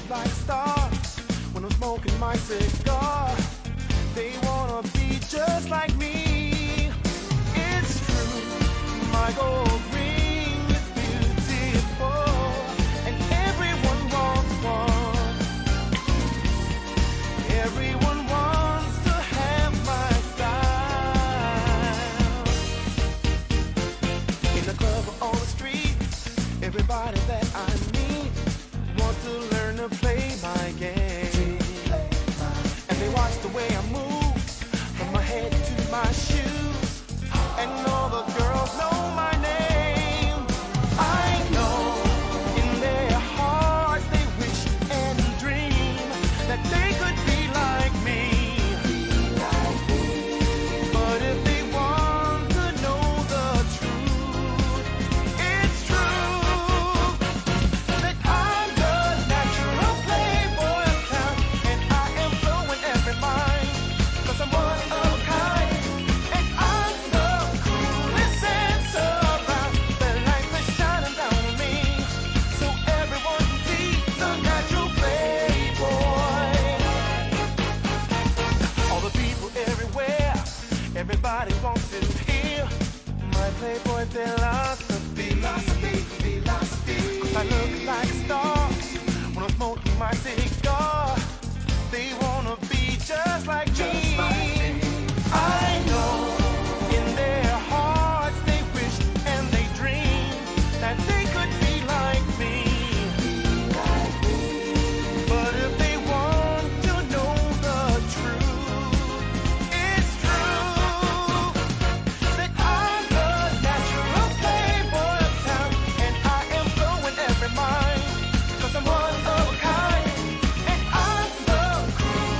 look like a star when I'm smoking my cigar. They wanna be just like me. It's true, my gold ring is beautiful, and everyone wants one. Everyone wants to have my style. In the club or on the street, everybody that I meet wants to learn to play my game. And they watch the way I move, from my head to my shoes. And all the girls know my name. I know in their hearts they wish and dream that they could be like me. But if they want to know the truth, it's true that I'm the natural playboy of town, and I am blowing every mind, 'cause I'm one of a kind, and I'm the coolest sense around. The lights are shining down on me, so everyone can see the natural playboy. All the people everywhere, everybody wants to hear my playboy philosophy. Philosophy, philosophy. 'Cause I look like a star when I'm smoking my cigar. They wanna be just like me. I know in their hearts they wish and they dream that they could be like me. But if they want to know the truth, it's true that I'm the natural playboy of town, and I am blowing every mind, 'cause I'm one of a kind, and I'm the coolest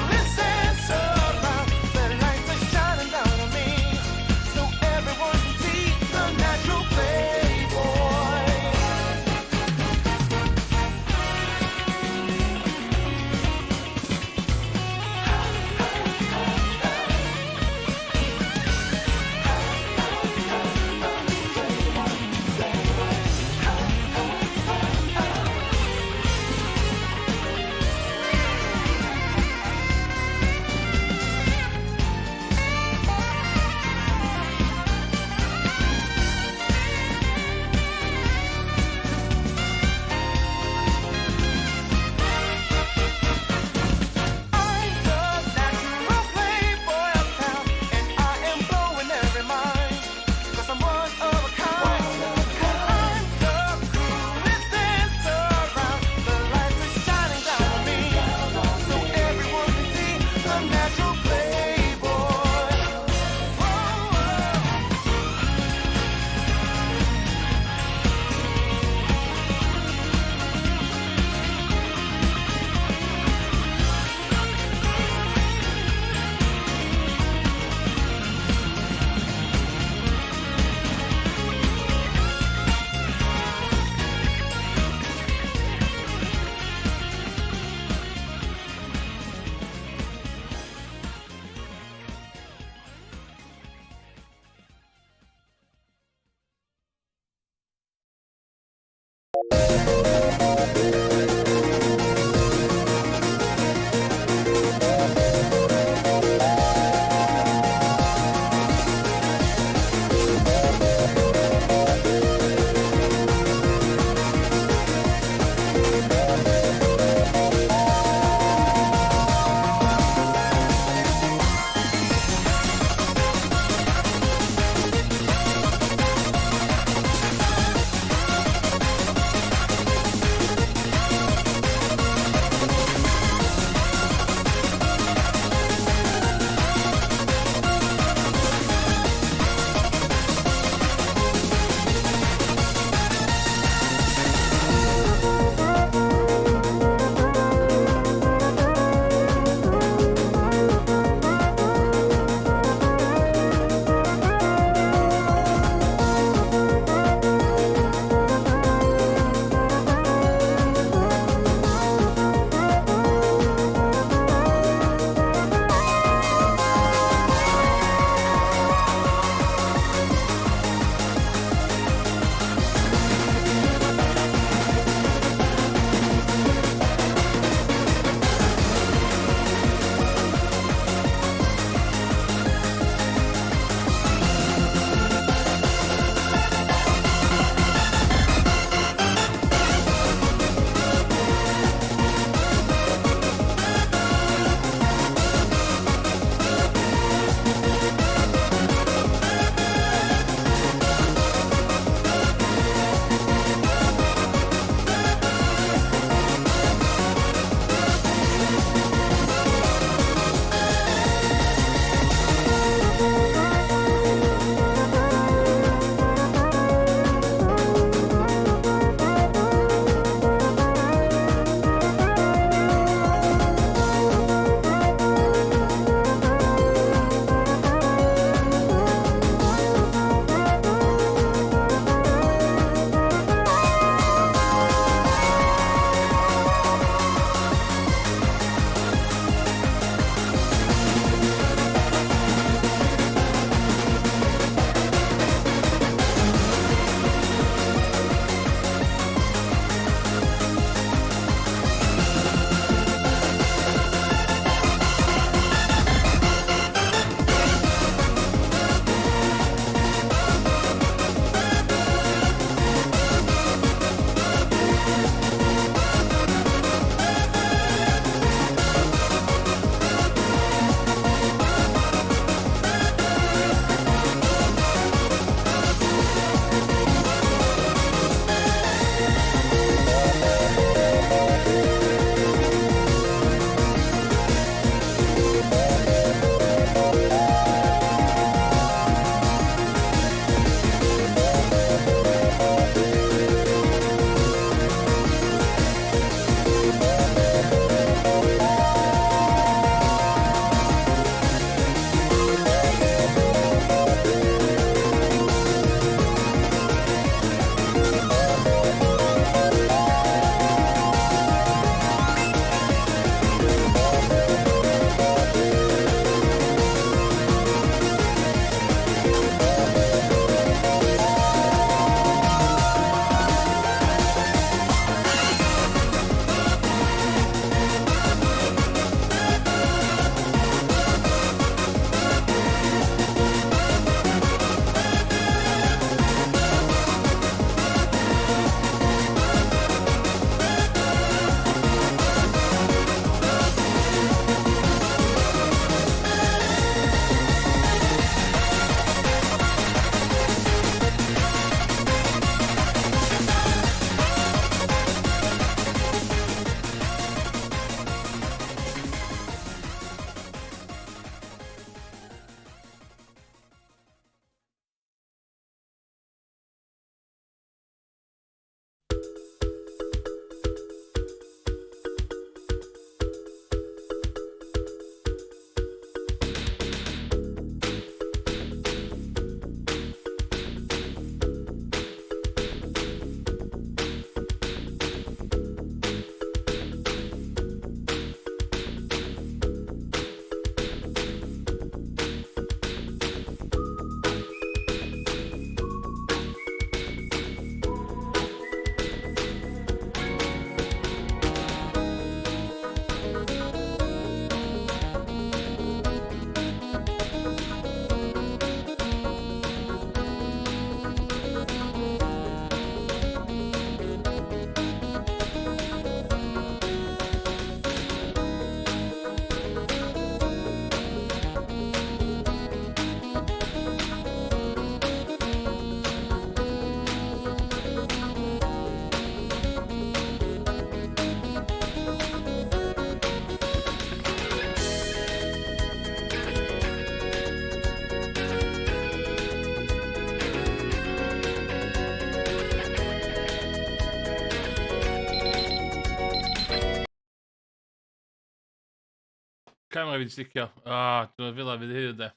Camera fi 'di sticio. Ah, diwrnod fela fydd hi heddiw de.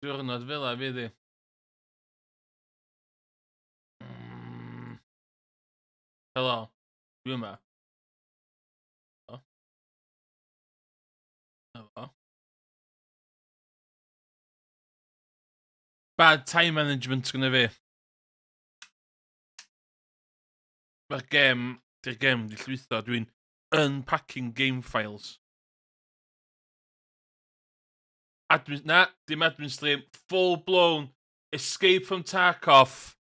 Diwrnod fela fydd hi. Helo, dwi yma. O. Na fo. Bad time management gyda fi. Mae'r gem, di'r gem di llwytho, dwi'n unpacking game files. Admin, na, dim admin stream, full blown Escape from Tarkov.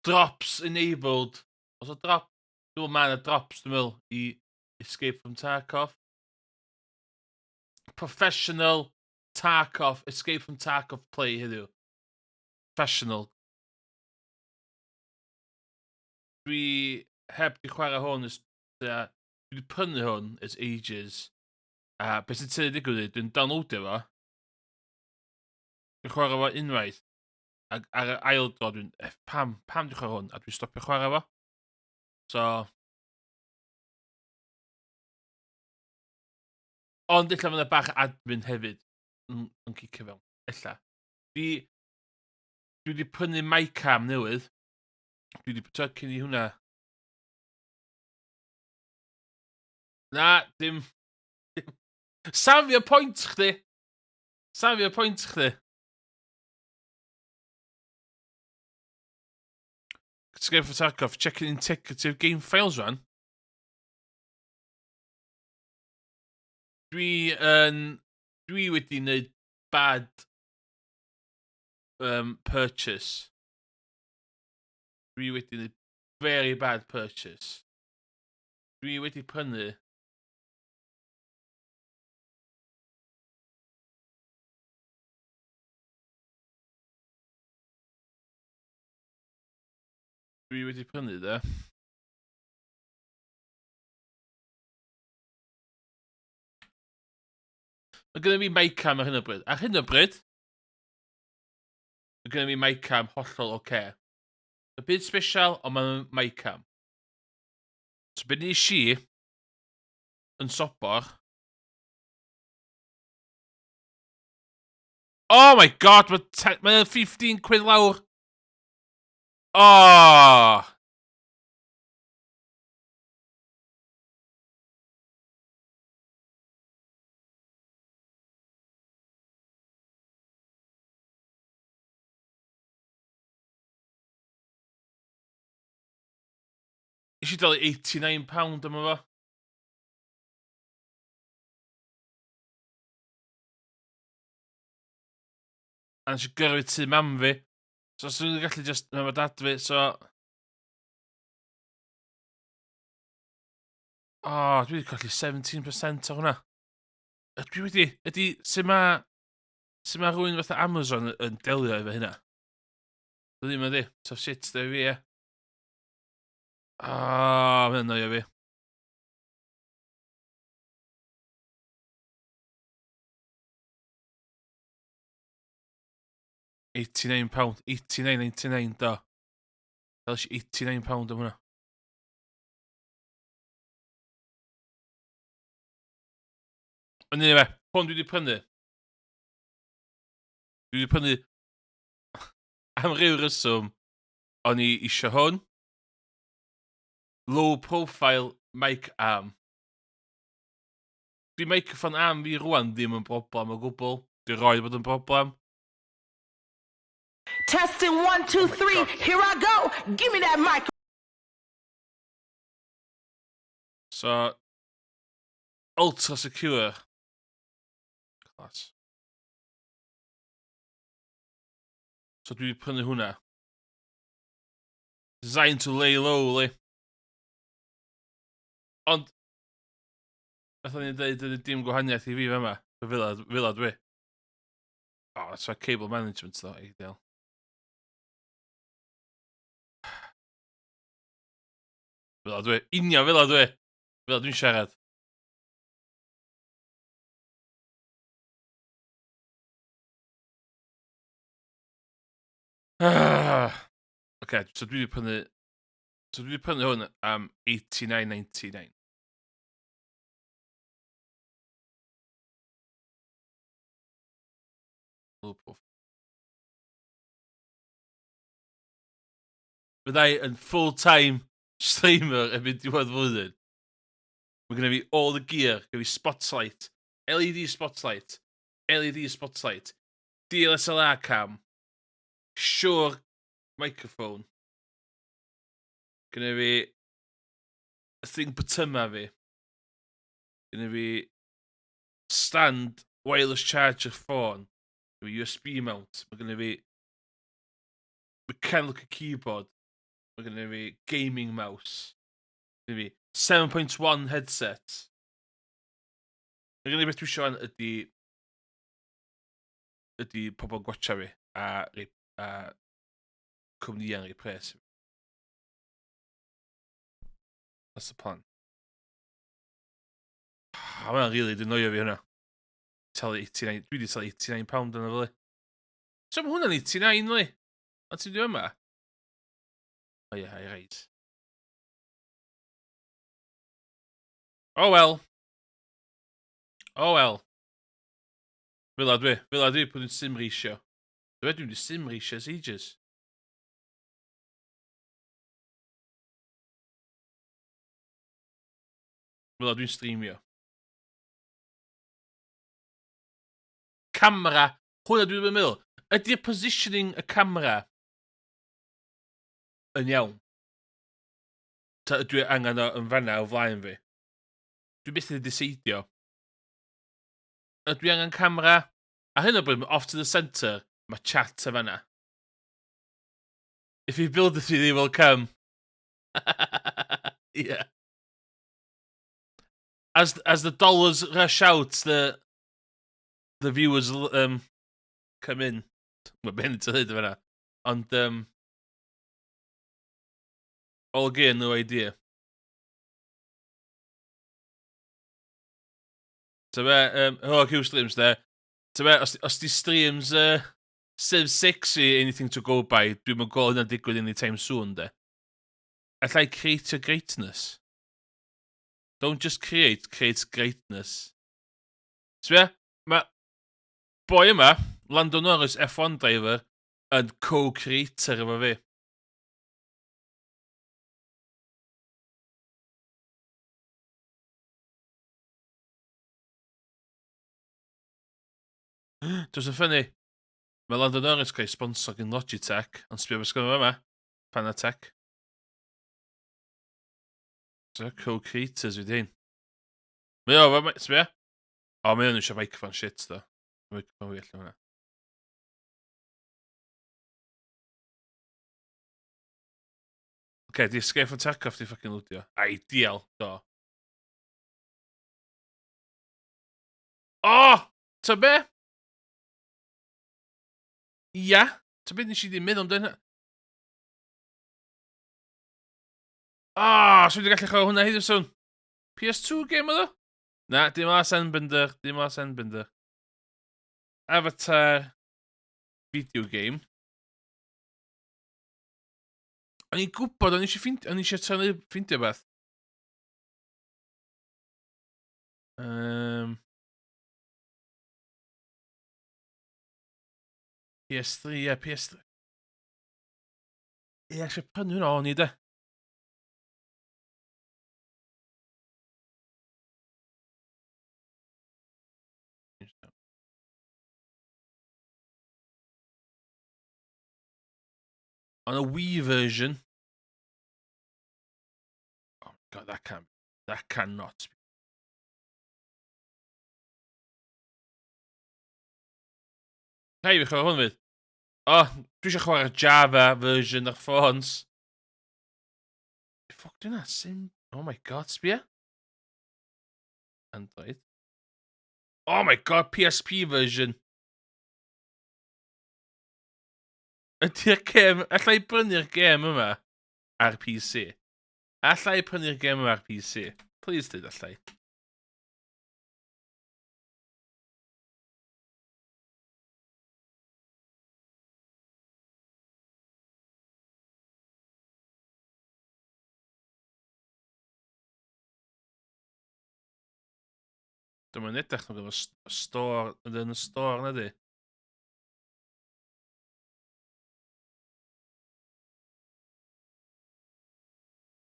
Drops enabled. Os o drop? Dwi'n meddwl mae yna drops, dwi'n meddwl, i Escape from Tarkov. Professional Tarkov, Escape from Tarkov play heddiw. Professional. Dwi heb di chwarae hwn ers... Dwi wedi prynu hwn ers ages. A beth sy'n tynnu digwydd ydy, dwi'n downloadio fo. Dwi'n chwarae fo unwaith. Ac ar yr ail dro dwi'n... Eh, pam? Pam dwi'n chwarae hwn? A dwi'n stopio chwarae fo. So... Ond ella fydd bach admin hefyd yn, yn cicio fewn. Ella. Dwi, dwi wedi prynu mic arm newydd. Dwi wedi pwyta cyn i hwnna. Na, dim... Safio pwynt chdi! Safio pwynt chdi! Escape from Tarkov, checking integrity of game files rwan. Dwi yn... Dwi wedi gwneud bad um, purchase. Dwi wedi gwneud very bad purchase. Dwi wedi prynu Dwi wedi prynu de. Mae gennym fi mic cam ar hyn o bryd. Ar hyn o bryd, mae gennym fi mic cam hollol oce. Okay. Y byd special, ond mae'n mic cam. So be nes i yn sobor... Oh my god, mae ma 15 quid lawr! Oh! Nes i dalu £89 am fo. A nes i gyrru tŷ mam fi. So, swn i'n gallu just, na, mae dad fi, so... O, oh, dwi wedi colli 17% o hwnna. Dwi wedi, ydy, sut mae, sut mae rhywun fatha Amazon yn delio efo hynna? Dwi ddim yn di, tough shit, dwi fi, e. O, oh, mae'n annoio fi. £89, 89.99 do. Fel eisiau £89 am hwnna. Ond anyway, hwn dwi wedi prynu. Dwi wedi prynu am ryw reswm o'n i eisiau hwn. Low profile mic arm. Di microphone arm fi rwan ddim yn broblem o gwbl. Di roi bod yn broblem. Testing one, two, Oh three. Here I go. Give me that mic. So, ultra secure. Class. So dwi wedi prynu hwnna. Designed to lay low, li. Ond, fatha ni'n dweud, ydy dim gwahaniaeth i fi fama. Fel fela dwi. Oh, that's why cable management, though, ideal. Fel dwi. Union fel dwi. Fel dwi'n siarad. Ah. Oce, so dwi wedi prynu... So dwi wedi prynu hwn am 89.99. Fyddai yn full-time streamer erbyn diwedd flwyddyn. Mae gennym fi all the gear, gen fi spotlight, LED spotlight, LED spotlight, DSLR cam, Shure microphone. Gennym fi y thing bytyma fi. Gennym fi stand wireless charger ffôn. Gennym fi USB mount. Mae gennym fi mechanical keyboard. Mae gennym fi gaming mouse. Gennym fi 7.1 headset. Yr unig beth dwi eisiau ydy ydy pobl yn gwatcha fi a, a cwmnïau'n rhoi pres. That's the plan. Ah, mae'n rili really dinoio fi hwnna. Talu 89, dwi wedi talu 89 pound yna fel. So mae hwnna'n 89 li. A ti'n dweud yma? O ie, yeah, reit. Oh well. Oh well. Fel dwi, fel dwi, pwy dwi'n sim reisio. Dwi wedi sim reisio ers ages. Fel dwi'n streamio. Camera. Hwna dwi'n meddwl. Ydy'r positioning y camera yn iawn? Ta ydw i angen o yn fanna o flaen fi? Dwi byth yn diseidio. Ydw i angen camera? A hyn o bryd, off to the centre, mae chat y fanna. If you build it, they will come. Yeah. As the dollars rush out, the viewers come in. Mae ben yn dweud fanna. Ond, all gear, no idea. Ta be, hello Q Streams there. Ta be, os di streams Civ 6 i anything to go by, dwi'n mynd gweld hynna'n digwydd anytime soon, de. Allai create your greatness. Don't just create, create greatness. Sbia, mae boi yma, Lando Norris F1 driver, yn co-creator efo fi. Dwi'n sy'n ffynnu. Mae Lando Norris cael ei sponsor gan Logitech, ond sbio beth sgynno yma. Fanatec. So, co-creators fi dyn. Mae o, mae, sbio? O, mae o'n eisiau microphone shit, do. Microphone fi allan hwnna. Oce, okay, di Escape from Tarkov di fucking lwdio. Ideal, do. O! Oh, ta be? Ia, ta be nes i ddim meddwl amdano. O, oh, swn i wedi gallu chwarae hwnna heddiw swn. PS2 game oedd o? Na, dim Last Airbender, dim Last Airbender. Avatar video game. O'n i'n gwybod, o'n i eisiau ffeindio, o'n i eisiau trynu ffeindio beth. PS3, ie, yeah, PS3. Ie, yeah, eisiau prynu hwnna o'n i, de. On a Wii version. Oh my god, that cannot be. Rhaid fi chwarae hwn fydd. O, oh, dwi eisiau chwarae Java version ar ffôns. Fuck, dwi'n na, sim... Oh my god, sbia. Android. Oh my god, PSP version. Ydy'r gêm... Alla i brynu'r gêm yma ar PC? Alla i prynu'r gêm yma ar PC? Please dweud alla i. Dyma'n edrych yn efo store, yn y store na di.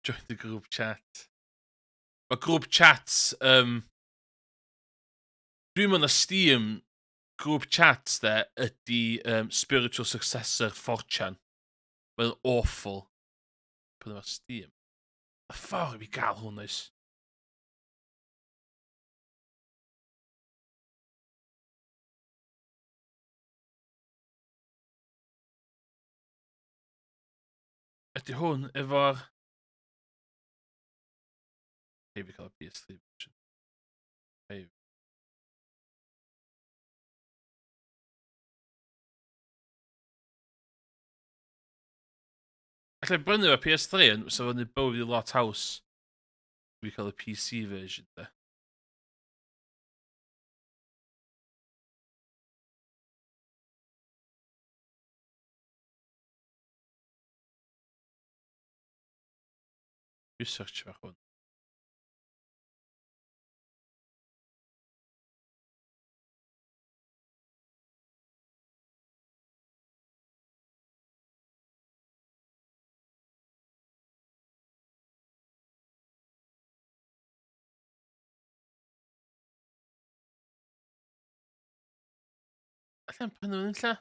Join the group chat. Mae group chats... Um, dwi'n mynd Steam group chats de ydy spiritual successor 4chan. Mae'n awful. Pwy yma Steam? Y ffordd i fi gael hwn oes. Ydy hwn efo'r... Hei fi cael y PS3 version. Hei. Allai brynu fo PS3 yn, so fo'n neud bywyd i lot haws. Fi cael y PC version de. Dwi'n search fach hwn. Allan prynu yn lle?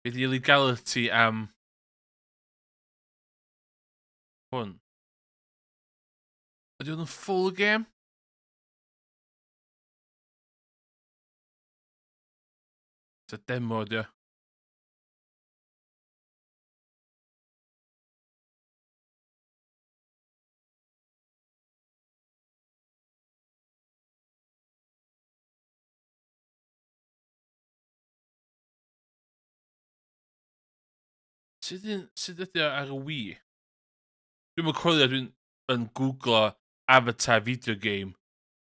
Be di illegality am hwn? Ydy hwn yn full game? It's a demo ydy o. Sut, un, sut ydy o ar y Wii? Dwi'n mynd coelio dwi'n yn googlo Avatar video game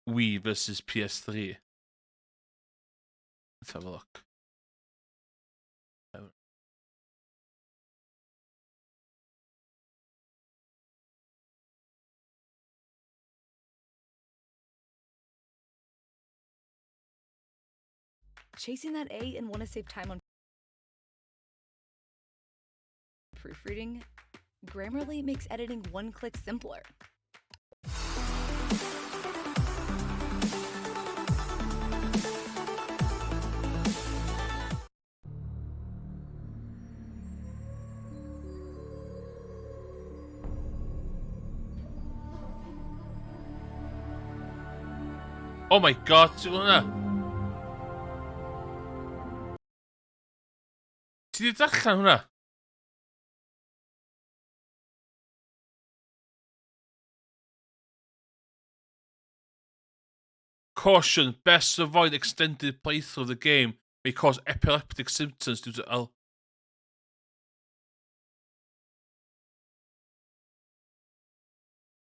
Wii versus PS3. Let's have a look. Chasing that A and want to save time on proofreading? Grammarly makes editing one click simpler. Oh my god, ti'n gweld hwnna? Ti wedi darllen hwnna? Caution, best avoid extended playthrough of the game may cause epileptic symptoms due to L...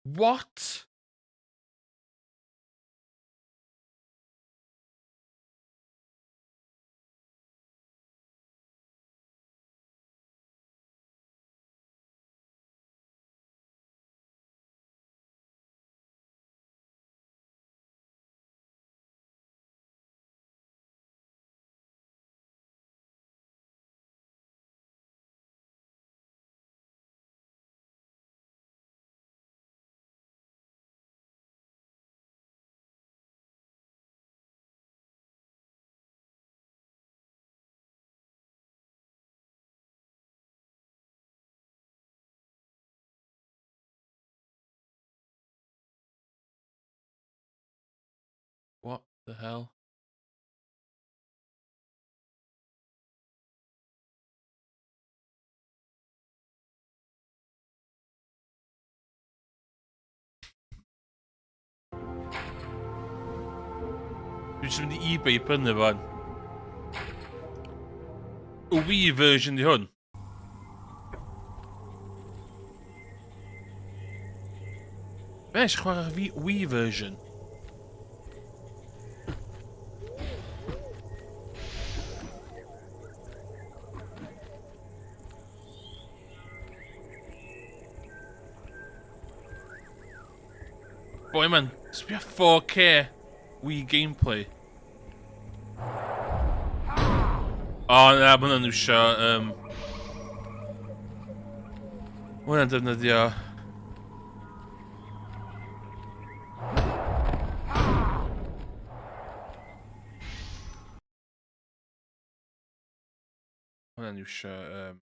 What? What the hell? Dwi'n jyst mynd i eBay i prynu fo. Y Wii version di hwn. Be, eisiau chwarae'r Wii version? Boi man, sbio 4K Wii gameplay. O, oh, na, mae hwnna'n iwsio... Um, mae hwnna'n defnyddio... Hwnna'n iwsio... Um,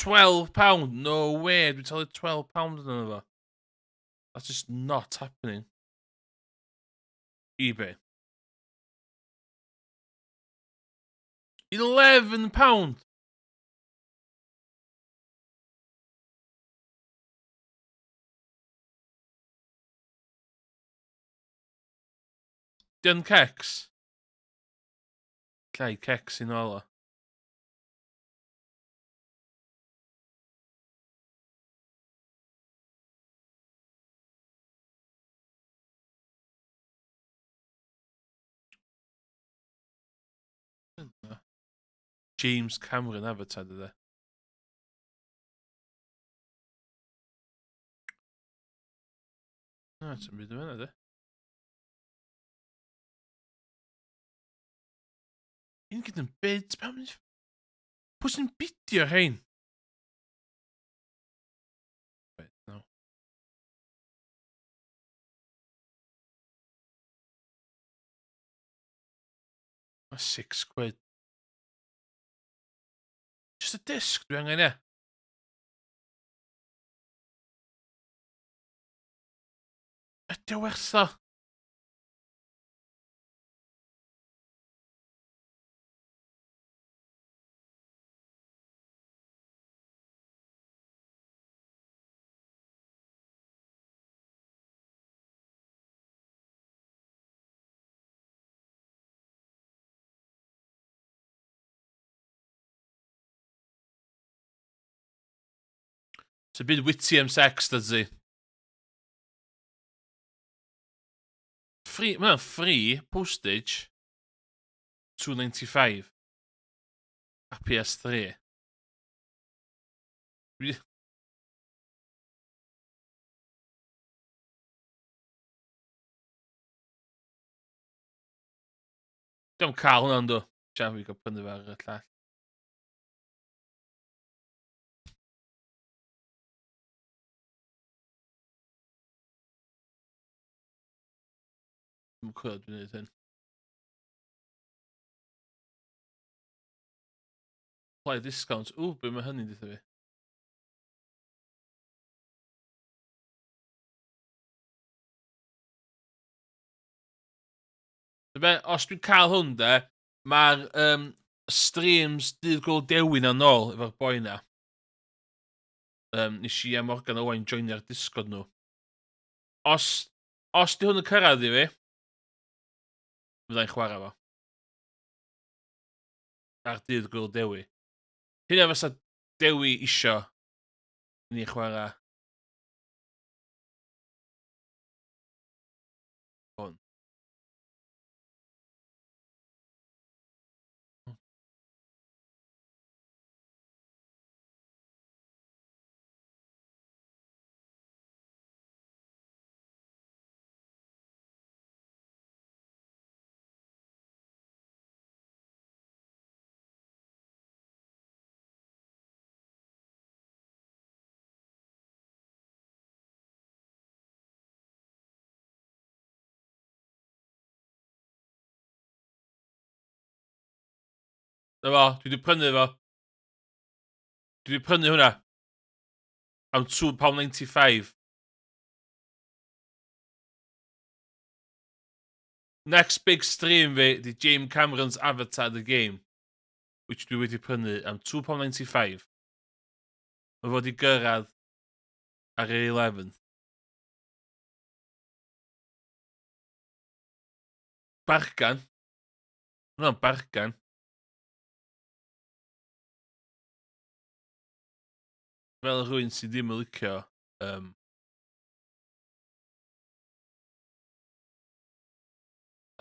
£12? No way, dwi'n talu £12 yn fo. That's just not happening. eBay. £11! Dyn cecs. Llai cecs i'n ôl o. James Cameron Avatar, dydy. Na, ti'n byd yn fyna, dy. Un gyd yn byd, pam... Pwy sy'n bidio rhein? Wait, no. Mae £6. Just a disc dwi angen, ie. Ydy o werth o? It's a bit witty am sex, does he? Free, mae'n free postage. 2.95. A PS3. Dwi... Diolch cael hwnna, ynddo. Sian fi gael prynu fe ar y llall. Dwi'n cwrdd dwi'n gwneud hyn. Apply discount. Ww, be mae hynny'n dweud fi? Be, os dwi'n cael hwn de, mae'r um, streams Dydd Gwyl Dewi na nôl efo'r boi na. Um, nes i a Morgan Owain joinio'r Discord nhw. Os, os di hwn yn cyrraedd i fi, fyddai'n chwarae fo. Ar Dydd Gwyl Dewi. Hynna fysa Dewi isio ni chwarae hwn. Na fo, dwi wedi prynu fo. Dwi wedi prynu hwnna. Am £2.95. Next big stream fi di James Cameron's Avatar The Game, which dwi wedi prynu am £2.95. Mae fod i gyrraedd ar yr 11th. Bargan. Hwnna'n bargan. Fel rhywun sydd ddim yn licio um,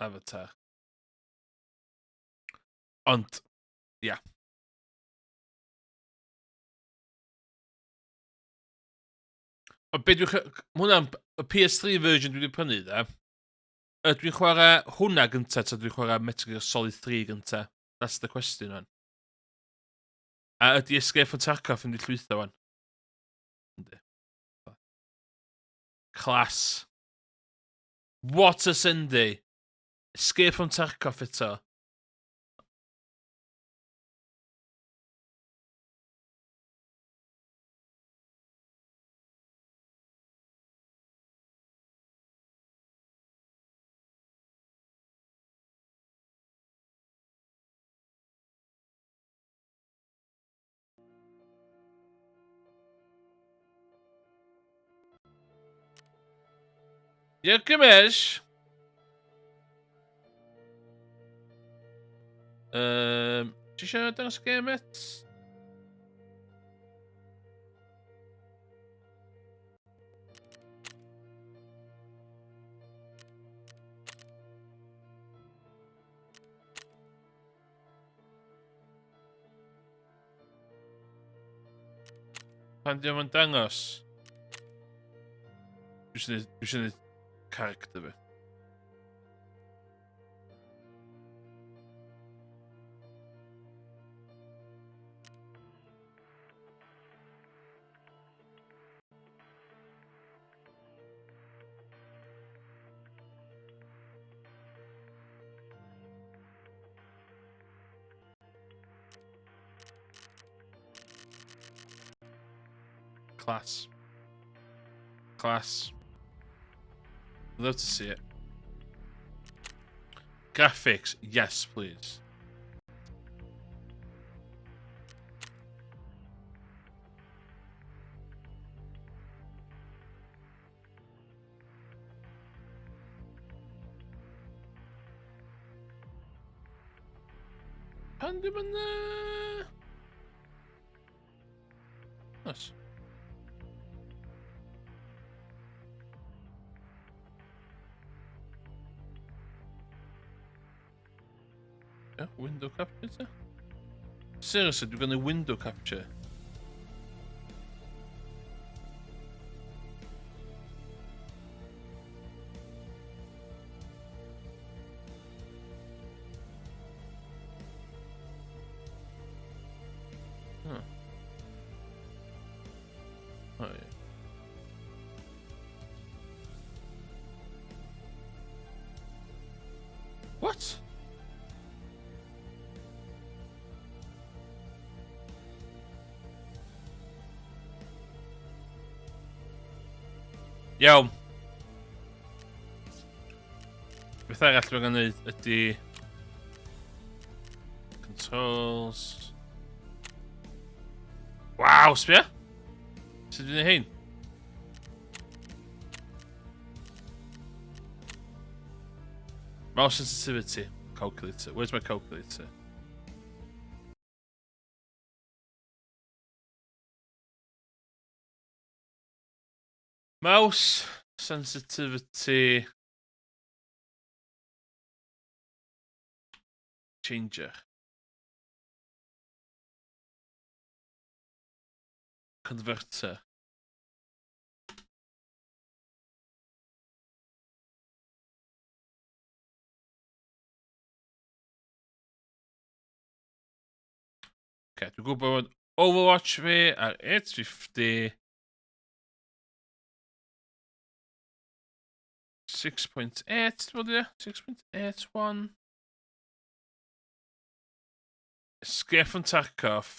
Avatar. Ond, ia. Yeah. Ond be dwi'n... Mae hwnna'n... Y PS3 version dwi wedi prynu, da. Ydw i'n chwarae hwnna gynta, ta dwi'n chwarae Metal Gear Solid 3 gynta? That's the question, man. A ydy Escape from Tarkov yn mynd i llwytho, wan? Yndi. Class. What a Sunday. Escape from Tarkov eto. Gilgamesh! Ti eisiau dangos y gêm et? Pan diolch yn dangos? Dwi eisiau gwneud character fi. Class. Class. Love to see it. Graphics, yes please. Pan ddim yn... Nice. Yeah, window capture ta? Seriously, dwi'n gwneud window capture. Huh. Oh, yeah. What? Iawn. Beth arall dwi'n gwneud ydy... Controls... Waw, sbia! Sut dwi'n gwneud hyn? Mouse sensitivity. Calculator. Where's my calculator? Mouse sensitivity changer. Converter. Okay, dwi'n gwybod bod Overwatch fi ar 850. 6.8, dwi'n bod ie? 6.81. Escape from Tarkov.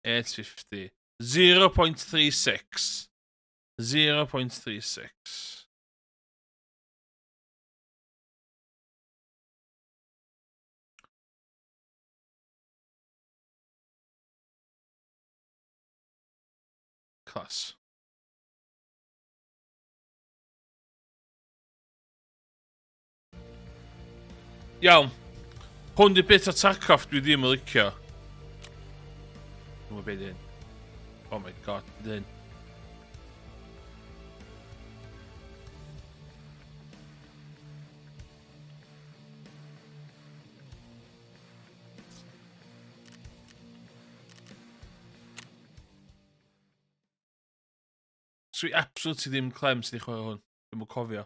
850. 0.36. 0.36. Class. Iawn. Hwn di bit o Tarkov dwi ddim yn licio. Dwi'n gwybod beth hyn. Oh my god, dyn. Swi absolutely ddim clem sydd wedi chwarae hwn. Dwi'n mwyn cofio.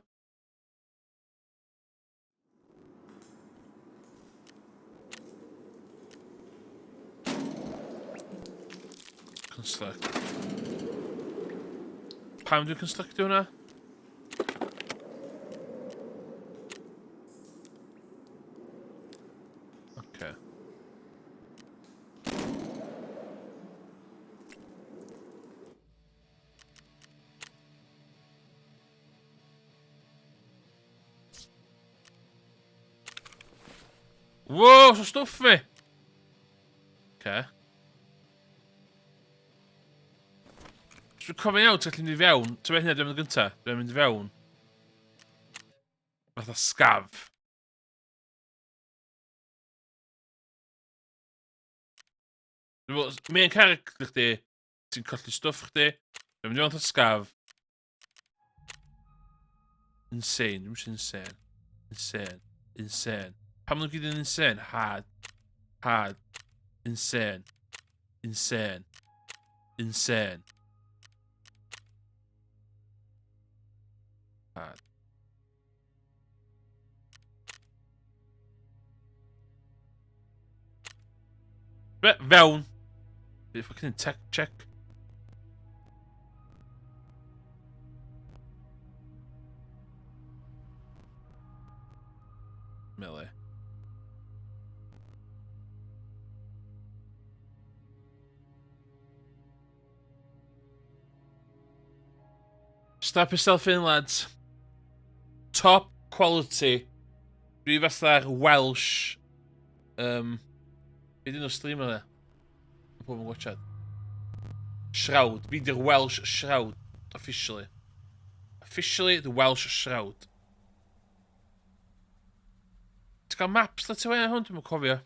Construct. Pam dwi'n constructio hwnna? Okay. Wow, so stwff fi! Okay. So dwi'n cofio iawn, ti'n gallu mynd i fewn. Ti'n meddwl hynna dwi'n mynd gynta? Dwi'n mynd i fewn. Fatha scaf. Dwi'n meddwl, main character chdi, ti'n colli stwff chdi, dwi'n mynd i fewn fatha scaf. Insane, dwi'n eisiau insane. Insane. Insane. Pam nhw'n gyd yn insane? Hard. Hard. Insane. Insane. Insane. Hard. Be, fewn. Be fucking tech check. Melee. Strap yourself in, lads. Top quality. Dwi fatha'r Welsh... Um, be dyn nhw streamer e? Mae pob yn watchad. Shroud. Fi di'r Welsh Shroud. Officially. Officially, the Welsh Shroud. Ti'n cael maps da ti wedi hwn? Dwi'n cofio.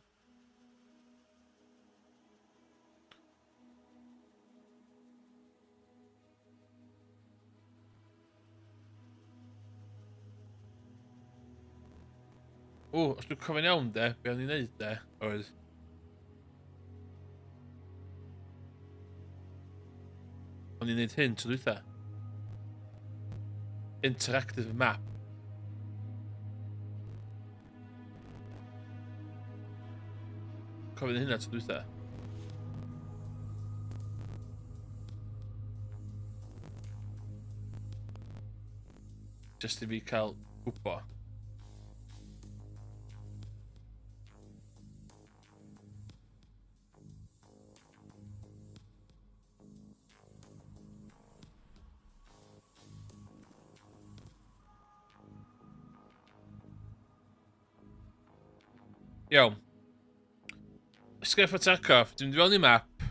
O, os dwi'n cofio'n iawn de, be o'n i'n neud de, oedd... O'n i'n neud hyn tro dwytha. Interactive map. Cofio hynna tro dwytha. Just i fi cael gwybod. Iawn. Escape from Tarkov. Dwi'n mynd i fewn i map.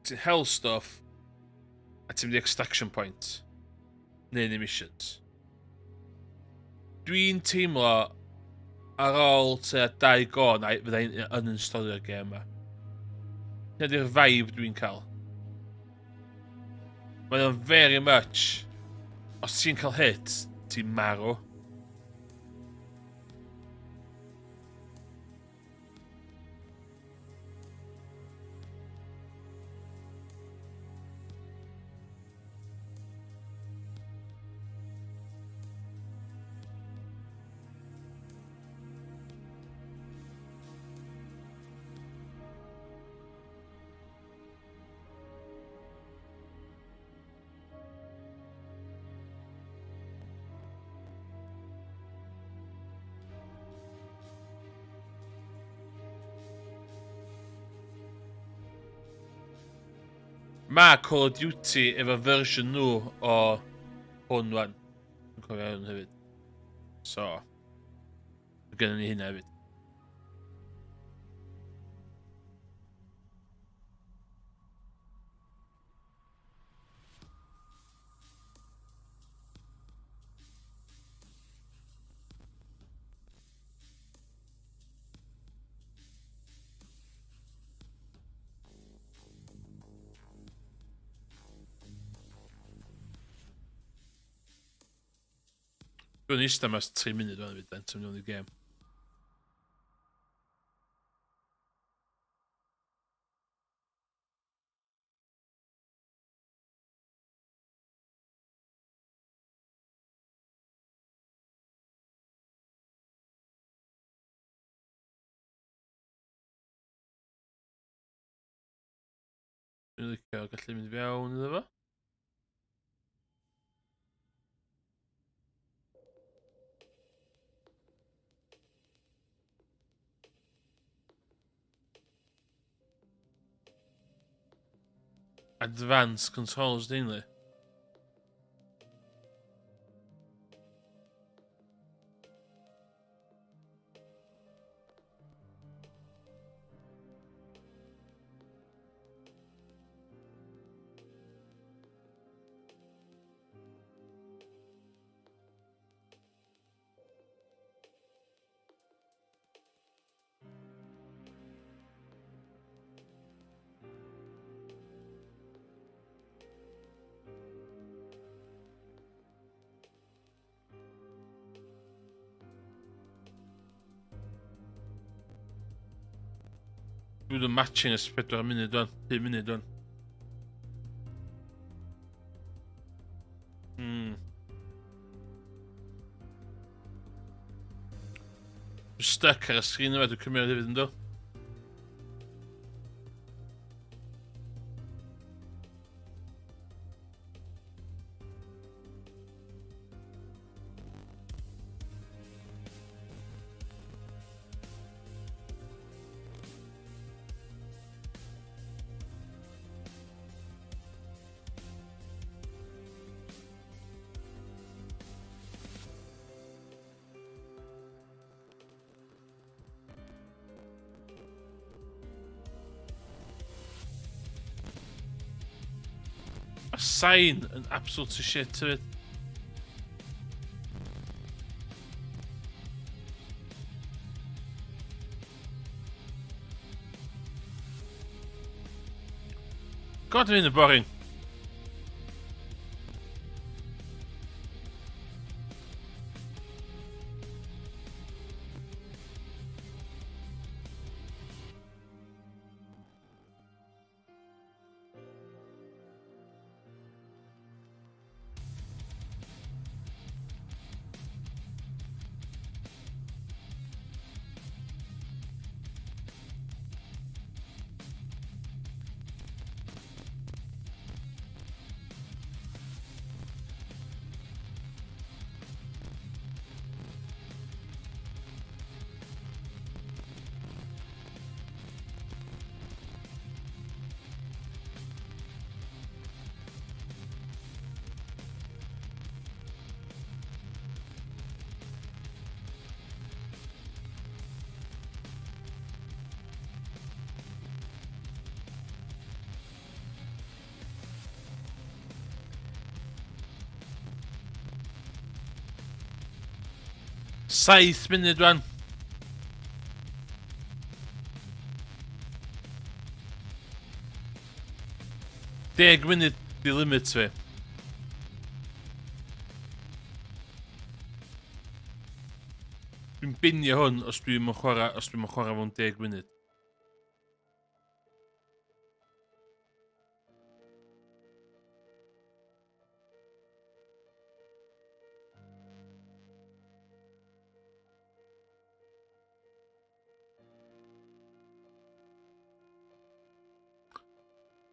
Ti'n hell stuff. A ti'n mynd i extraction point. Neu yn missions. Dwi'n teimlo ar ôl tua dau go na fydda i'n uninstallio'r gêm yma. Hynny di'r vibe dwi'n cael. Mae o'n very much... Os ti'n cael hit, ti'n marw. Mae Call of Duty efo fersiwn nhw o hwn wan. Dwi'n cofio hwn hefyd. So, mae gennym ni hynna hefyd. Dwi'n eistedd mas 3 munud o'n fyd, then, ti'n mynd i'r gêm. Dwi'n licio gallu mynd fewn iddo fo. Advanced controls, dyn ni. Dwi'n matching ers 4 munud o'n, 5 munud o'n. Dwi'n stuck ar y sgrin yma, dwi'n cymryd hefyd yn do. Mae sain yn absolute shit hefyd. God, mae'n boring. Saith munud rwan. 10 munud di limit fi. Dwi'n binio hwn os dwi'n chwarae, os dwi'n chwarae fo'n 10 munud.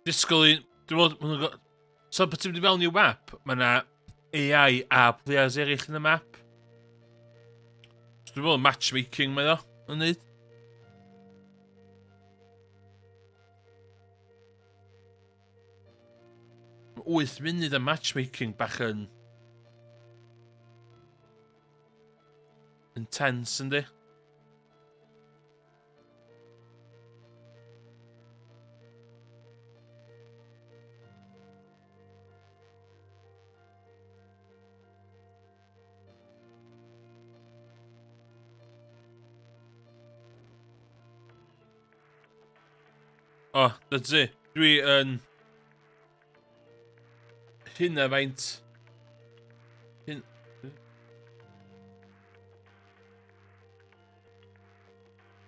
Disgwyl i... Dwi'n meddwl... ma' nhw'n go- So, pan ti'n mynd i fewn i'w map, mae yna AI a players eraill yn y map. So, dwi'n meddwl matchmaking mae o yn neud. Mae 8 munud y matchmaking bach yn... Intense, yndi? O, oh, that's it. Dwi yn... Hynna faint... Hyn...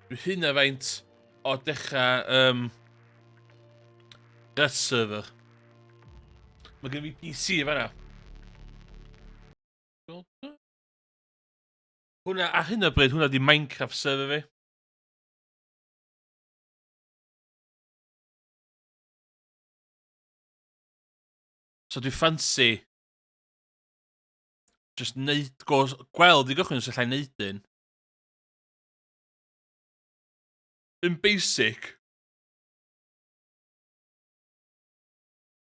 Dwi hynna faint o dechrau um, Rust server. Mae gen fi PC fanna. Hwna, ar hyn o bryd, hwnna di Minecraft server fi. So dwi ffansi just neud, go, gweld i gychwyn os allai neud un. Yn basic.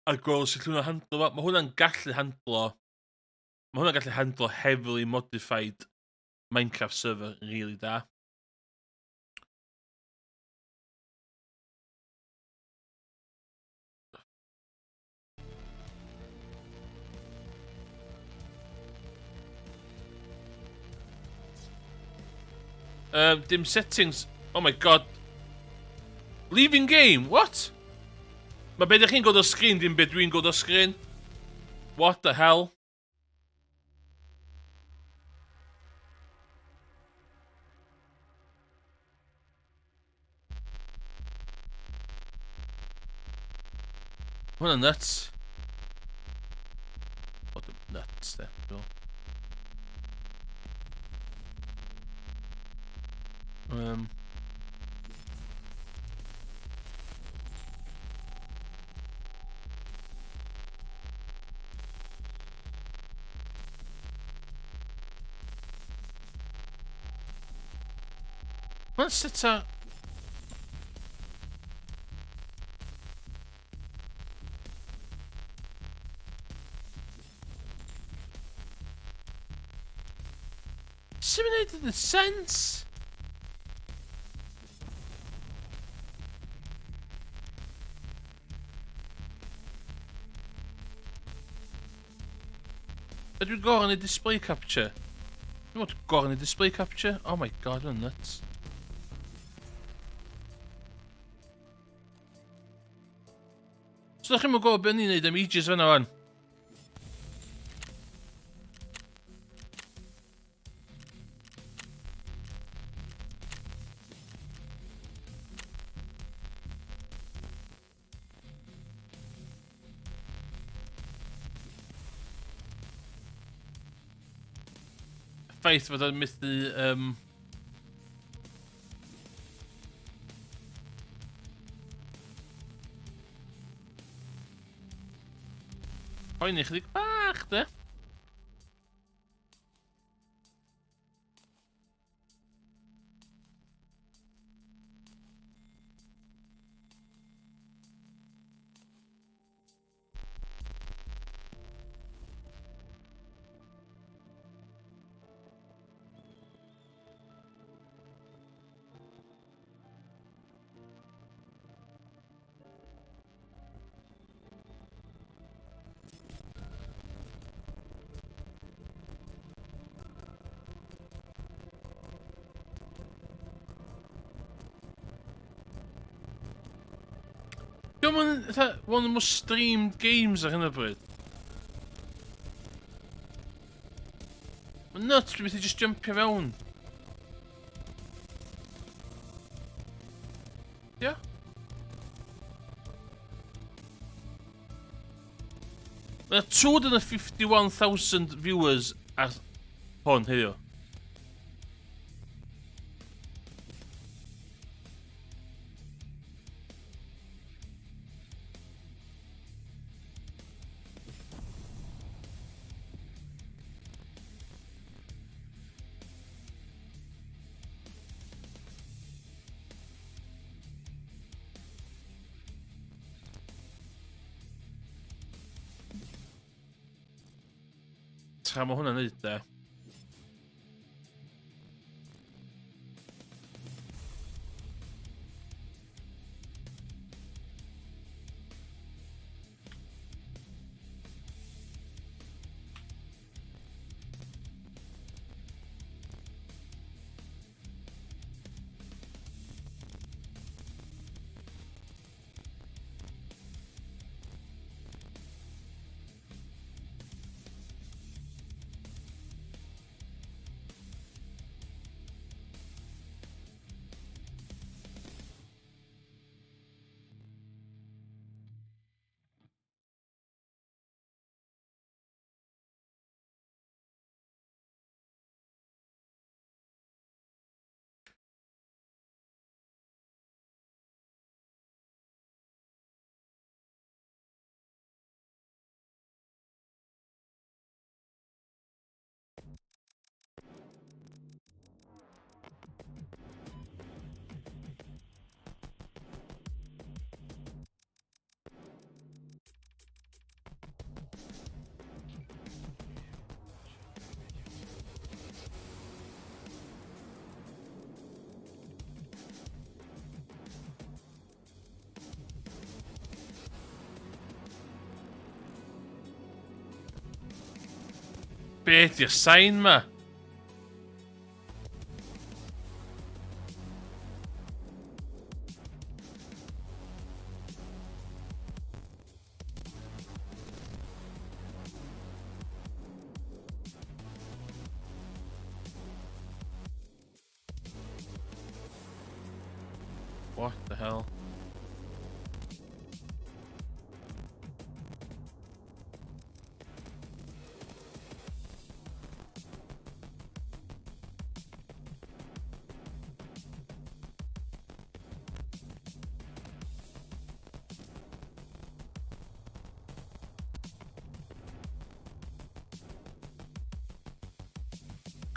A gweld sut hwnna'n handlo fo. Mae hwnna'n gallu handlo. Mae hwnna'n gallu handlo heavily modified Minecraft server yn really da. Dim settings. Oh my god. Leaving game? What? Mae be ydych chi'n gweld o sgrin dim be dwi'n gweld o sgrin. What the hell? Hwnna'n nuts. What the nuts, de. Mae'n set a... Sut mae'n neud yn sense? Ydw i'n gorau neud display capture? Dwi'n meddwl gorau neud display capture? Oh my god, mae'n nuts. So ddech chi'n gwybod beth ni'n neud am ages fan'na wan? Ffaith fod o'n methu... Poeni chydig bach, de. Diolch yn one of the most streamed games ar hyn o bryd. Mae'n nuts, dwi'n methu just jumpio fewn. Ia? Mae 251,000 viewers ar hwn heddiw. Tra mae hwnna'n neud de. Be di'r sain ma? What the hell?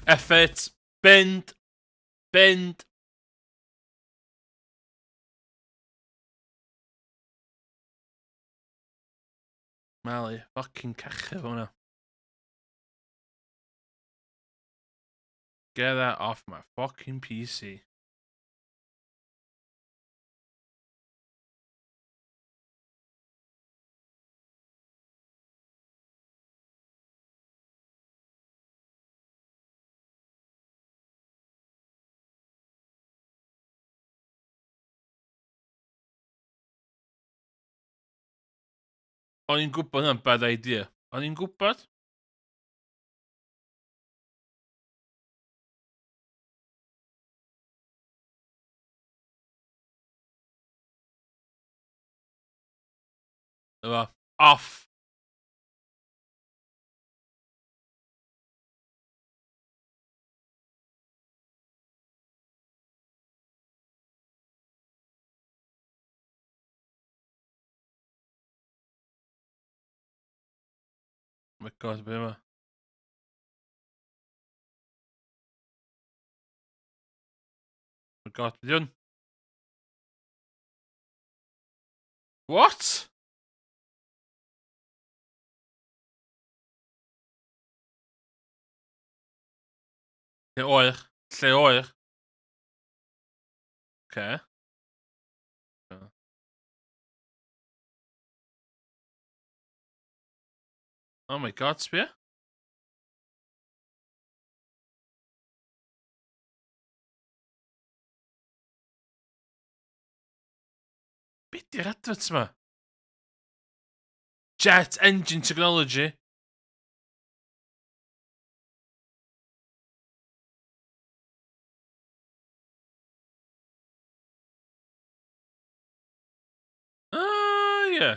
F it. Bend. Bend. Mali, fucking cachu fo hwnna. Get that off my fucking PC. O'n i'n gwybod hwnna'n bad idea. O'n i'n gwybod? Efo, off. Oh my god, be yma? Oh my god, be hwn? What? Lle oer. Lle oer. Okay. Oh my god, sbia. Be di'r adverts ma? Jet engine technology. Ah, ie. Yeah.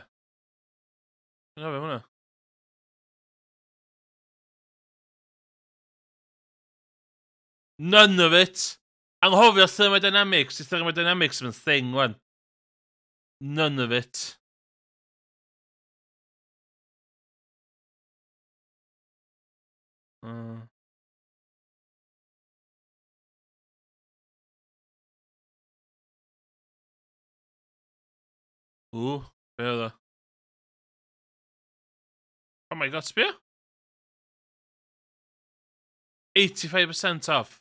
Dwi'n cofio hwnna. None of it. Anghofio thermodynamics. Di thermodynamics yn thing, wan. None of it. Ww, be oedd o? Oh my god, sbio? 85% off.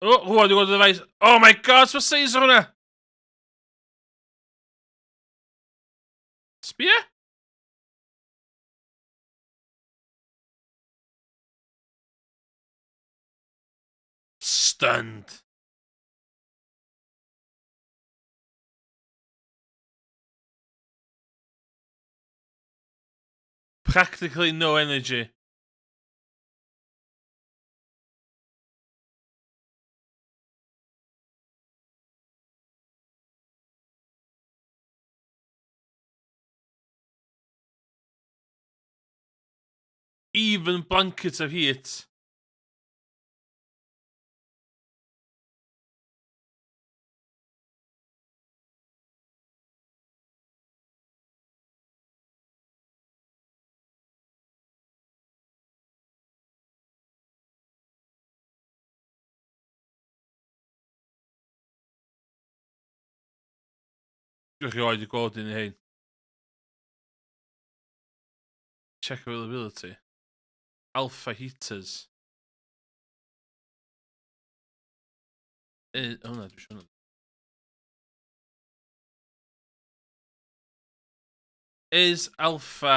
Oh, rwan dwi'n gweld y ddefaid. Oh my god, so seis o hwnna! Sbia? Stunned. Practically no energy. Even blanket of heat. Dwi'n rioed i gweld un i hein. Check availability. Alpha heaters. E, hwnna, dwi eisiau hwnna. Is Alpha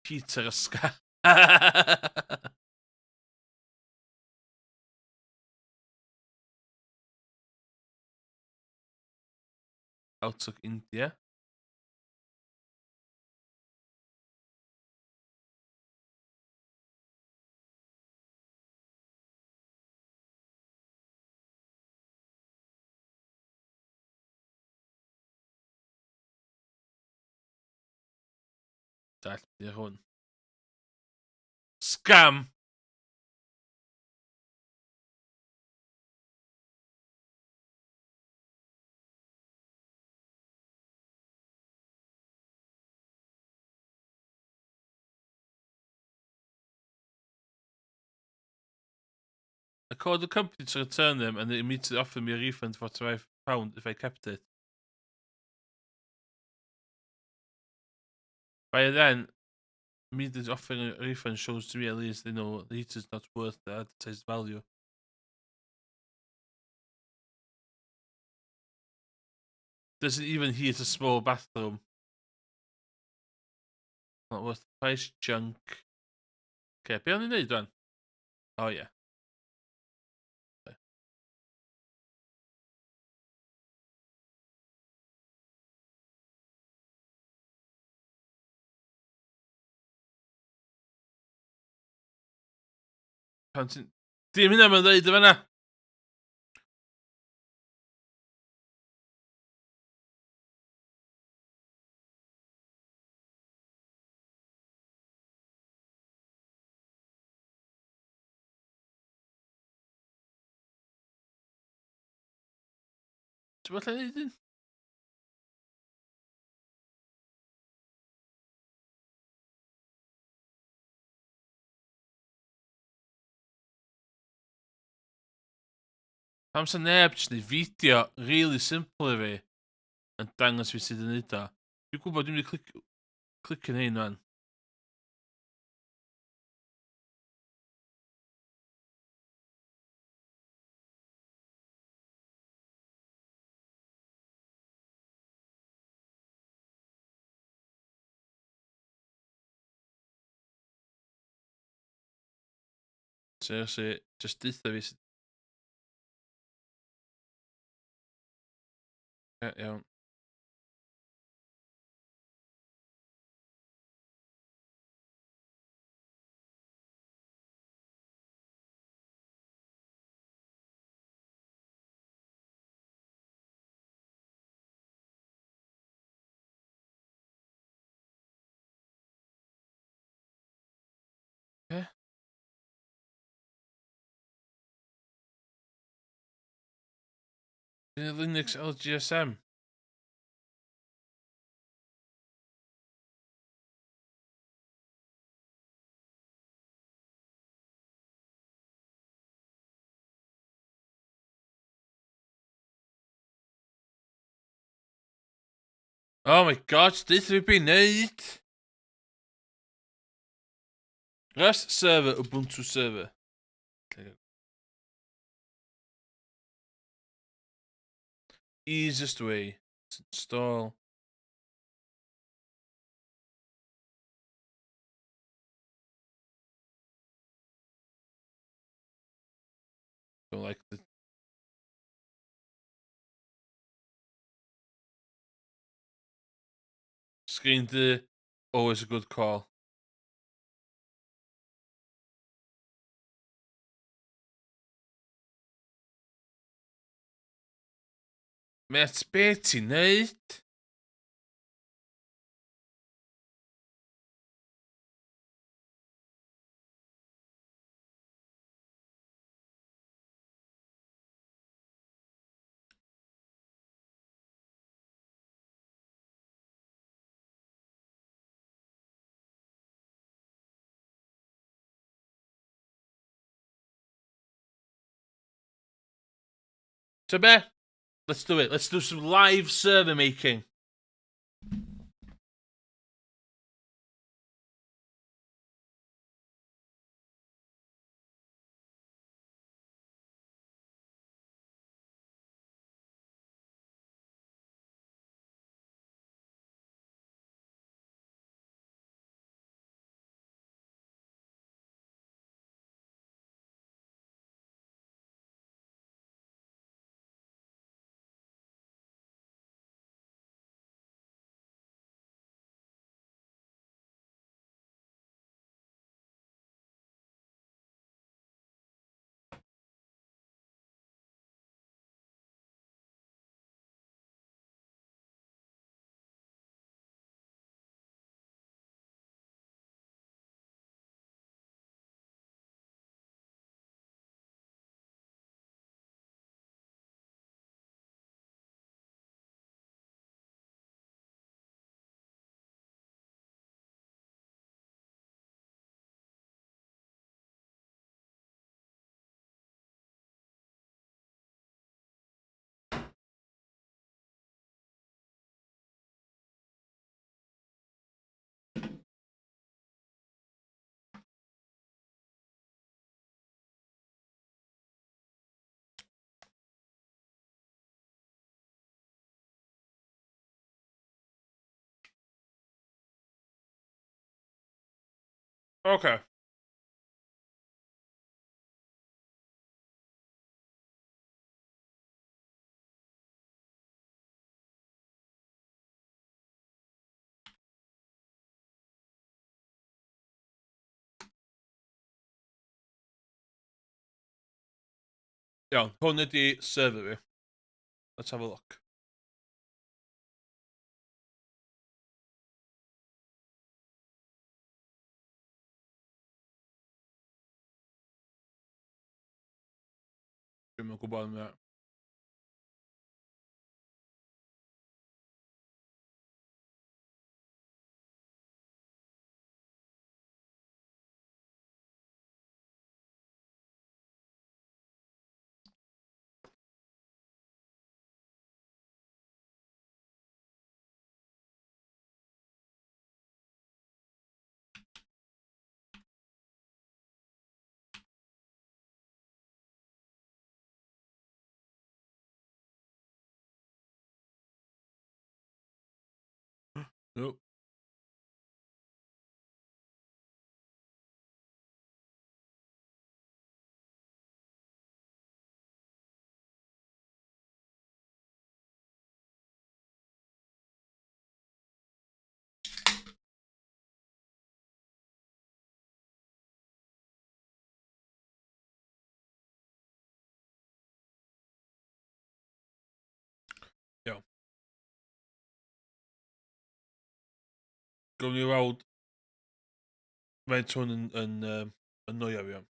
heater a scam? Outlook India. Dall, beth hwn. Scam! I called the company to return them and they immediately offered me a refund for £45 if I kept it. By then, immediately offering a refund shows to me at least they know the heater's not worth the advertised value. Doesn't even heat a small bathroom. Not worth the price, junk. Okay, be o'n i'n neud rwan? Oh yeah. Pan ti'n... Dim hynna mae'n dweud y fanna! Ti'n bod lle neud un? Pam sa neb jyst neud fideo really simple i fi yn dangos fi sut i neud o. Dwi'n gwybod dwi'n mynd i clic clicio hein wan. Seriously, just deutha fi sut... Ie, iawn. Be? Dwi'n Linux LGSM. Oh my god, deutha fi be i neud! Rust server, Ubuntu server. Easiest way to install. Don't like the Screen du, always a good call. Met, be ti'n neud? Ta be? Let's do it. Let's do some live server making. Okay. Iawn, hwn ydi server fi. Let's have a look. Dwi'm yn gwybod am hynna. Nope. Iawn. Gawn ni weld faint hwn yn annoio fi am.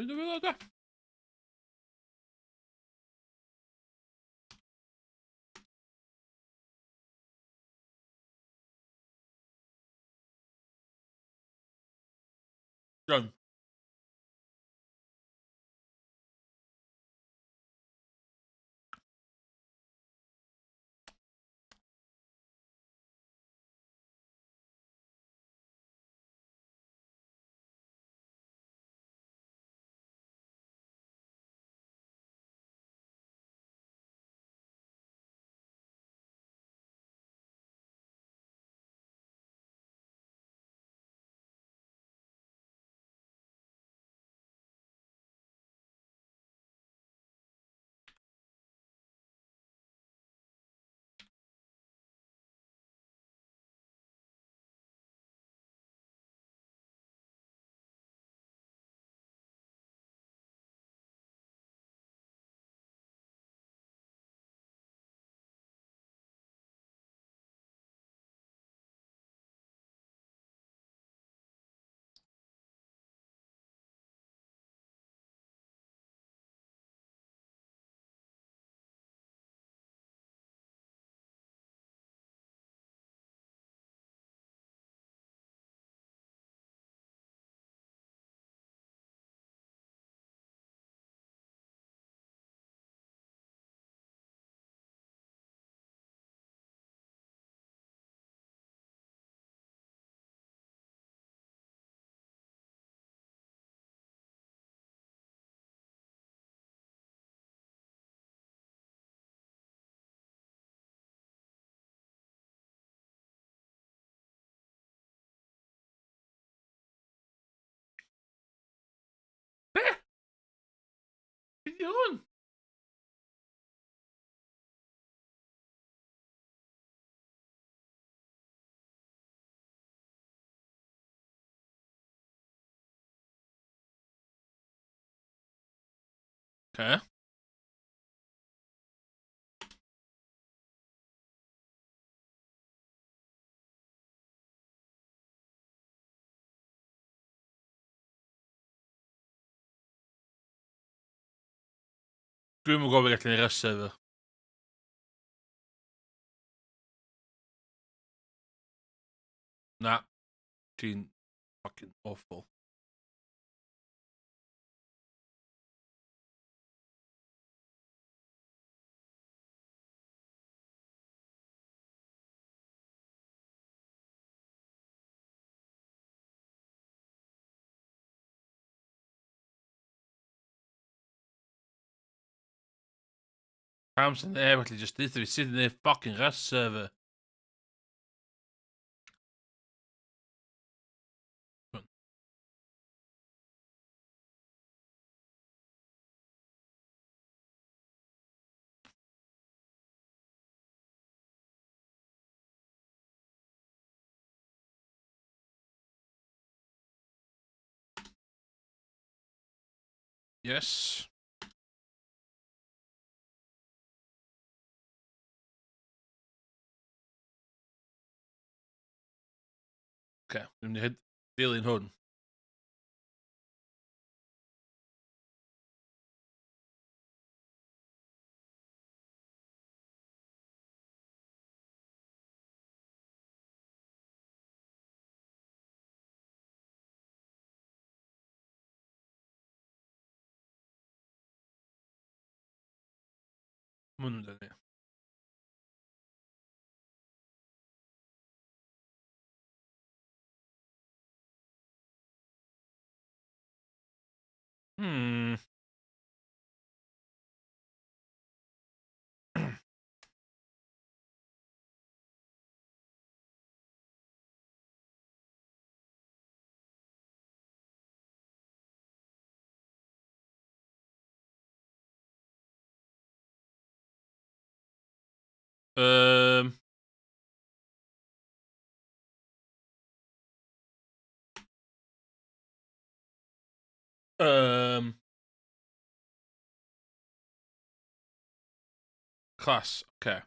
Dwi'n dod da. Done. Be di hwn? Okay. Dwi'm yn gwybod beth gallu neud Russ efo. Na. Ti'n fucking awful. Pam sy'n neb allu jyst deutha fi sut i neud fucking Rust server? Yes. Oce, dwi'n mynd i dilyn hwn. Maen nhw'n dod, ie. Class, oce.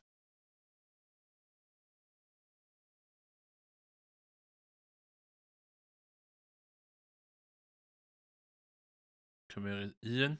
Cymeryd un.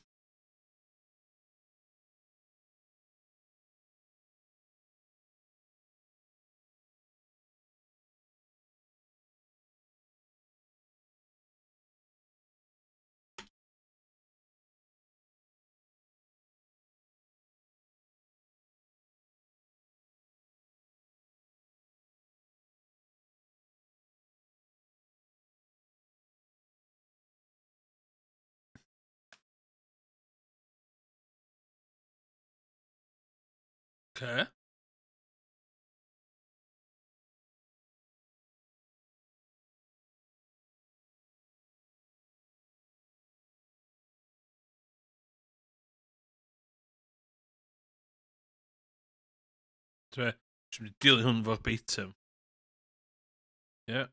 Oce. Dwi mynd i dilyn hwn verbatim. Ie. Yeah.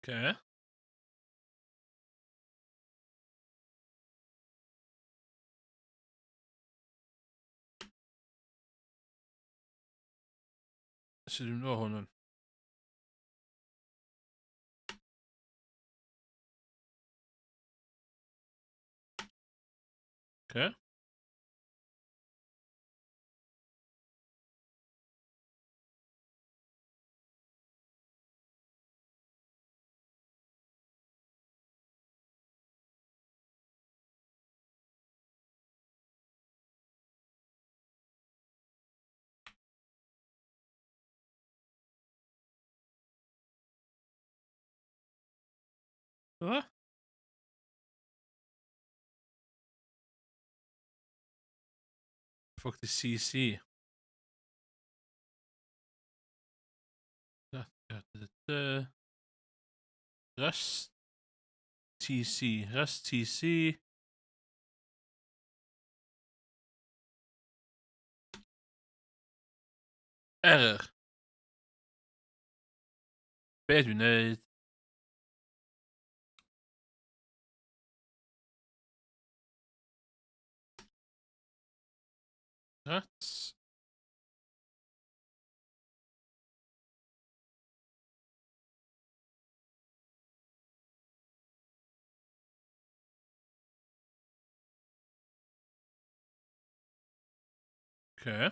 Okay. Sut dwi'n mynd hwn yn? Okay. Yma? Fuck the CC. Da, da, da, da. Rust TC. Rust TC. Error. Be dwi'n neud? Rats. Okay.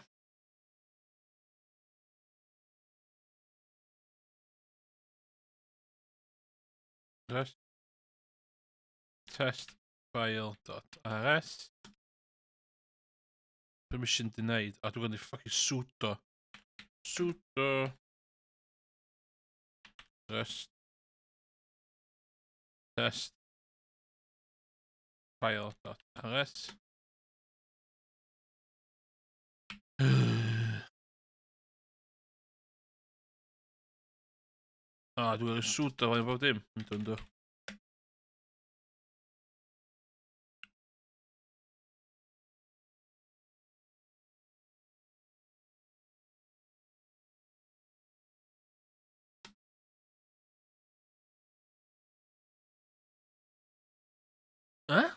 Rest. Test file.rs. Permission denied. A dwi'n gwneud fucking sudo. Sudo. Rest. Test. File.rs. A, dwi'n gwneud sudo fain bob dim. Yndw, yndw. Huh?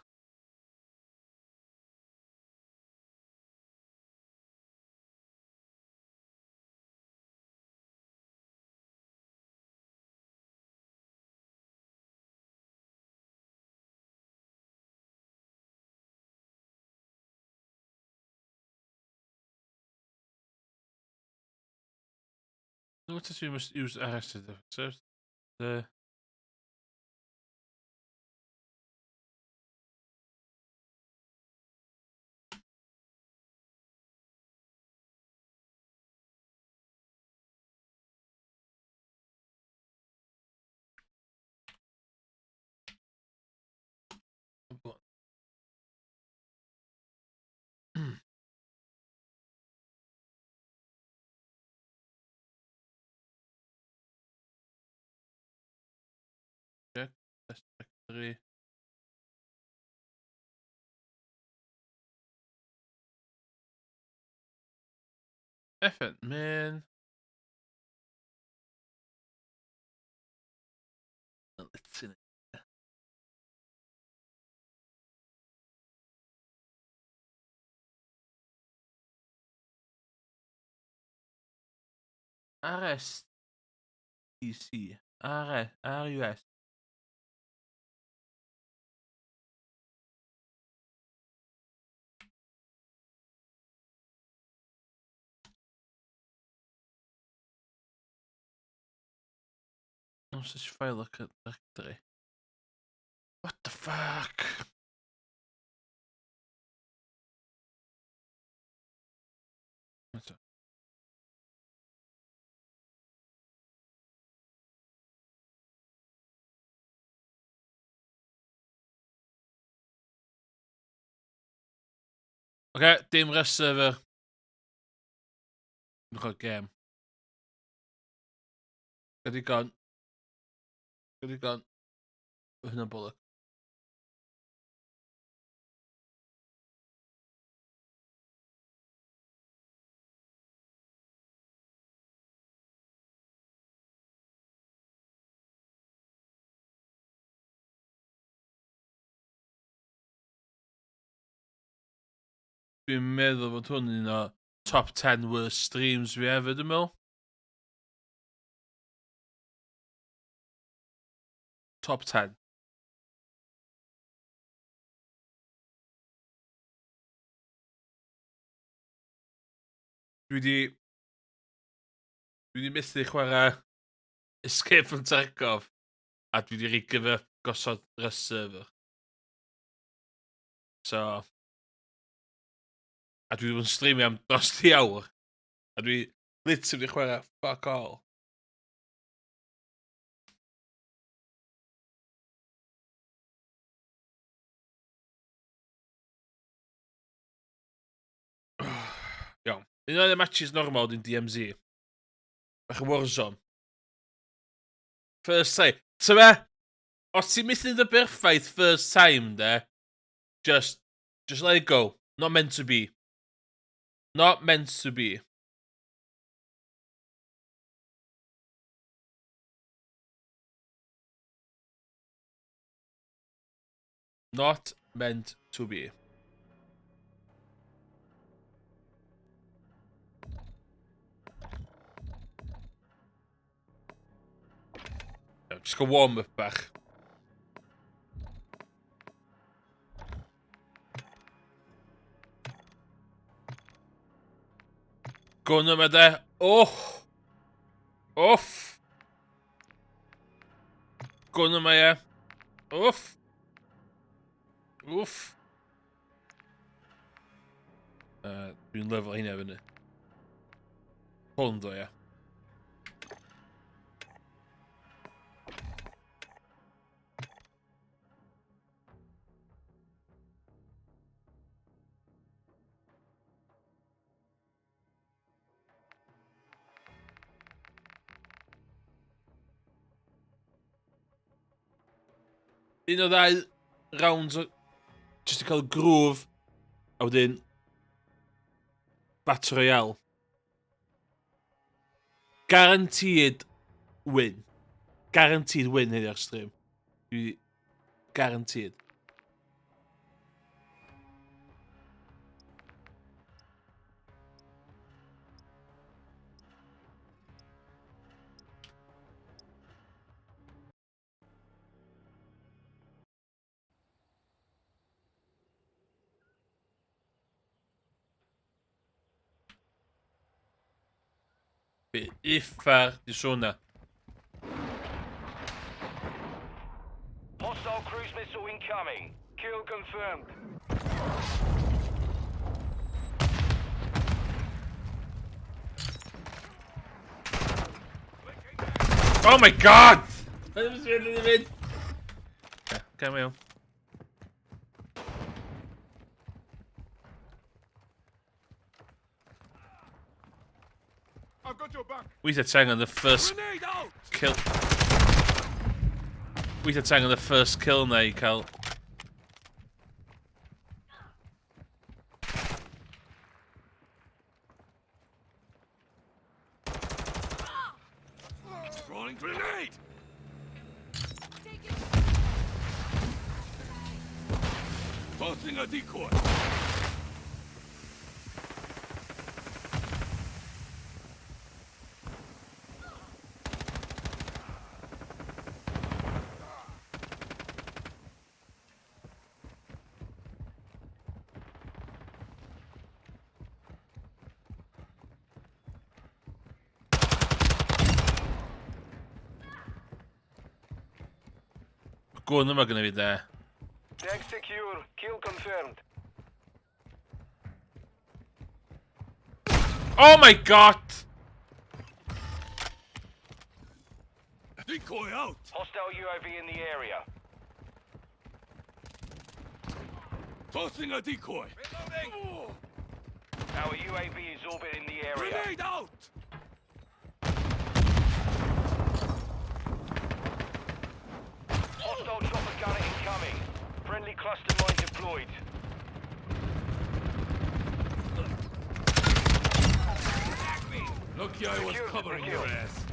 Notice you must use RS to the Check test directory. Effort, man. Let's see. RS T C R S R U S. No such file look at directory. What the fuck? What's up? Oce, dim rest server. Dwi'n chwarae gêm. Gad digon. Gad digon. Mae hynna'n bollock. Dwi'n meddwl fod hwn yn un o top 10 worst streams fi ever, dwi'n meddwl. Top 10. Dwi 'di... Dwi 'di methu chwarae Escape from Tarkov a dwi 'di rhoi give up gosod Rust server. So... A dwi 'di bod yn streamio am dros di awr. A dwi literally chwarae fuck all. Un o'r matches normal dwi'n DMZ. Bach o Warzone. First time. Ti'n be? Os ti'n methu dy berffaith first time, de, just let it go. Not meant to be. Not meant to be. Not meant to be. Just go warm up bach. Gwn yma de. Oh! Off! Gwn yma ie. Off! Wff. Dwi'n lefel hynna fyny. Hwn ddo, ia. Un o ddau rounds o... Just i cael groove. A wedyn... Battle Royale. Guaranteed win. Guaranteed win heddiw ar stream. Dwi... Guaranteed. Be uffar di sŵn na? Hostile cruise missile incoming. Kill confirmed. Oh my god! Mae'n mynd! Gael mewn. I've got your back. Weithiau ti angen the first Grenade out! kill. Weithiau ti angen the first kill na i cael... Throwing grenade! Tossing a decoy. Gwn yma gynna fi de. Tag secure. Kill confirmed. Oh my god! Decoy out! Hostile UAV in the area. Tossing a decoy. Reloading! Our UAV is orbiting the area. Grenade out! Hostile chopper gunner incoming. Friendly cluster mine deployed. Lucky I was Secure the covering your kill. ass.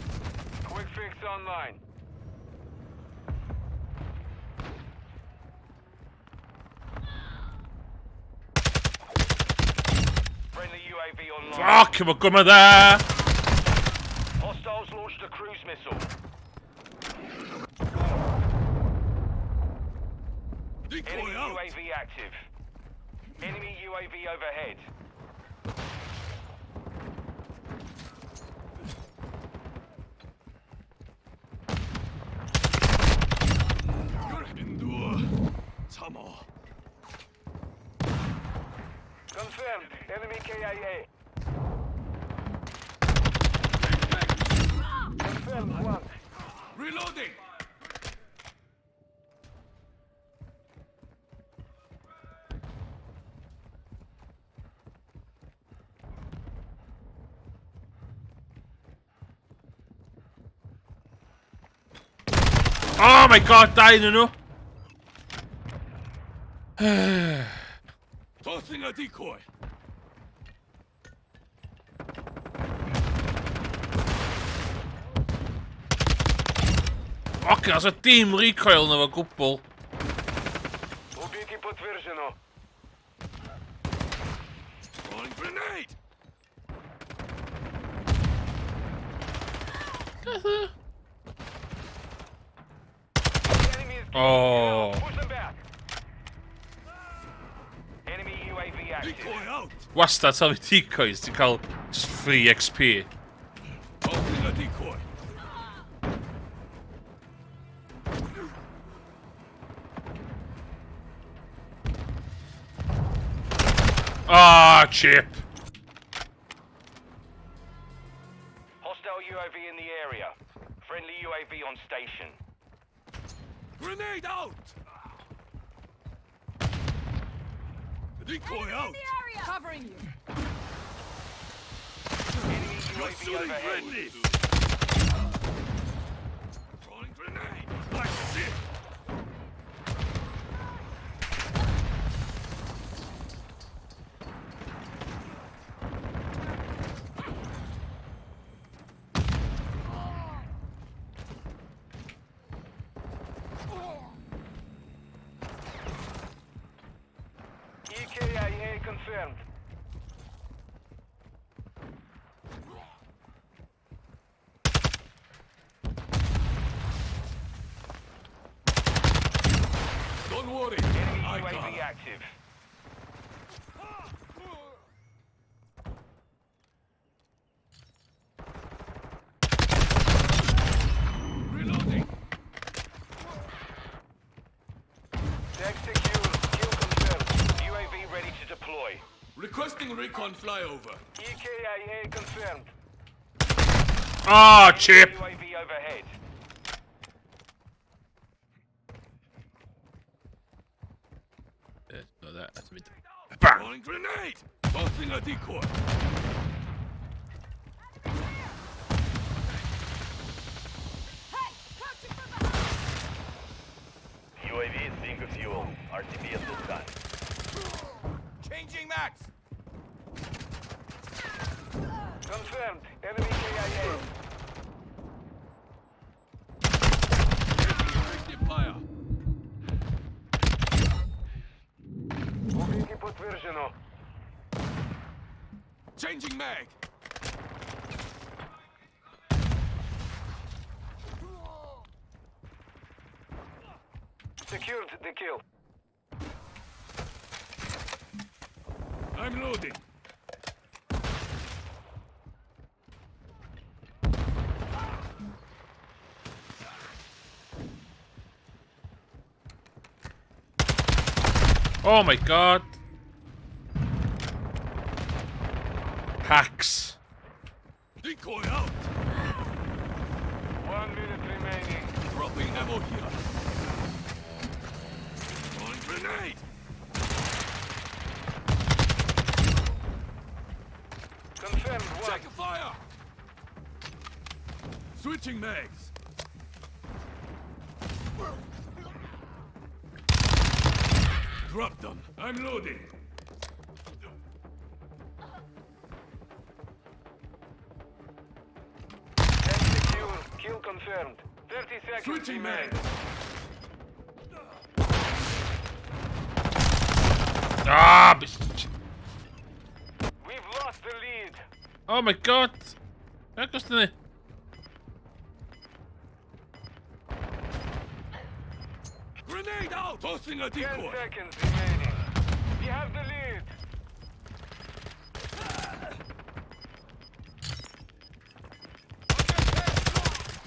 Quick fix online. Friendly UAV online. Fuck, efo gwma dda! Hostiles launched a cruise missile. Decoy Enemy out! UAV active. Enemy UAV overhead. Endure. Tamo. Confirmed. Enemy KIA. Confirmed one. Reloading! Oh my god, dau yn nhw! Tossing a decoy. Oce, os o dim recoil na fo gwbl. Убить подтверждено. Throwing grenade. Enemy is Oh. Push them back. Enemy UAV active. Decoy out. Wastad tal fi decoys, ti'n cael just free XP. Tossing a decoy. Ah, chip. Hostile UAV in the area. Friendly UAV on station. Grenade out. Decoy out. Covering you. Enemy You're UAV shooting overhead. friendlies. Throwing grenade. That's it. EKIA confirmed. Don't worry. Enemy I got UAV it. active. Reloading. Tag secured. Kill confirmed. UAV ready to deploy. Requesting recon flyover. EKIA confirmed. Ah, chip. UAV overhead. No, that's a bit... Bang! Throwing grenade. Tossing a decoy. Hey, crouching from behind. UAV is being fuel. RTB at this time. Changing max. Confirmed. Enemy KIA. Effective fire. Убить подтверждено. Changing mag. Secured the kill. I'm loading. Oh my god. Hacks. Decoy out. 1 minute remaining. Dropping ammo here. Throwing grenade. Confirmed one. Check fire. Switching mags. Drop them. I'm loading. Tag secure. Kill confirmed. 30 seconds Switching remaining. mags. Ah, bitch. We've lost the lead. Oh my god. Agos dyn ni. Grenade out. Tossing a 10 decoy. seconds remaining. We have the lead.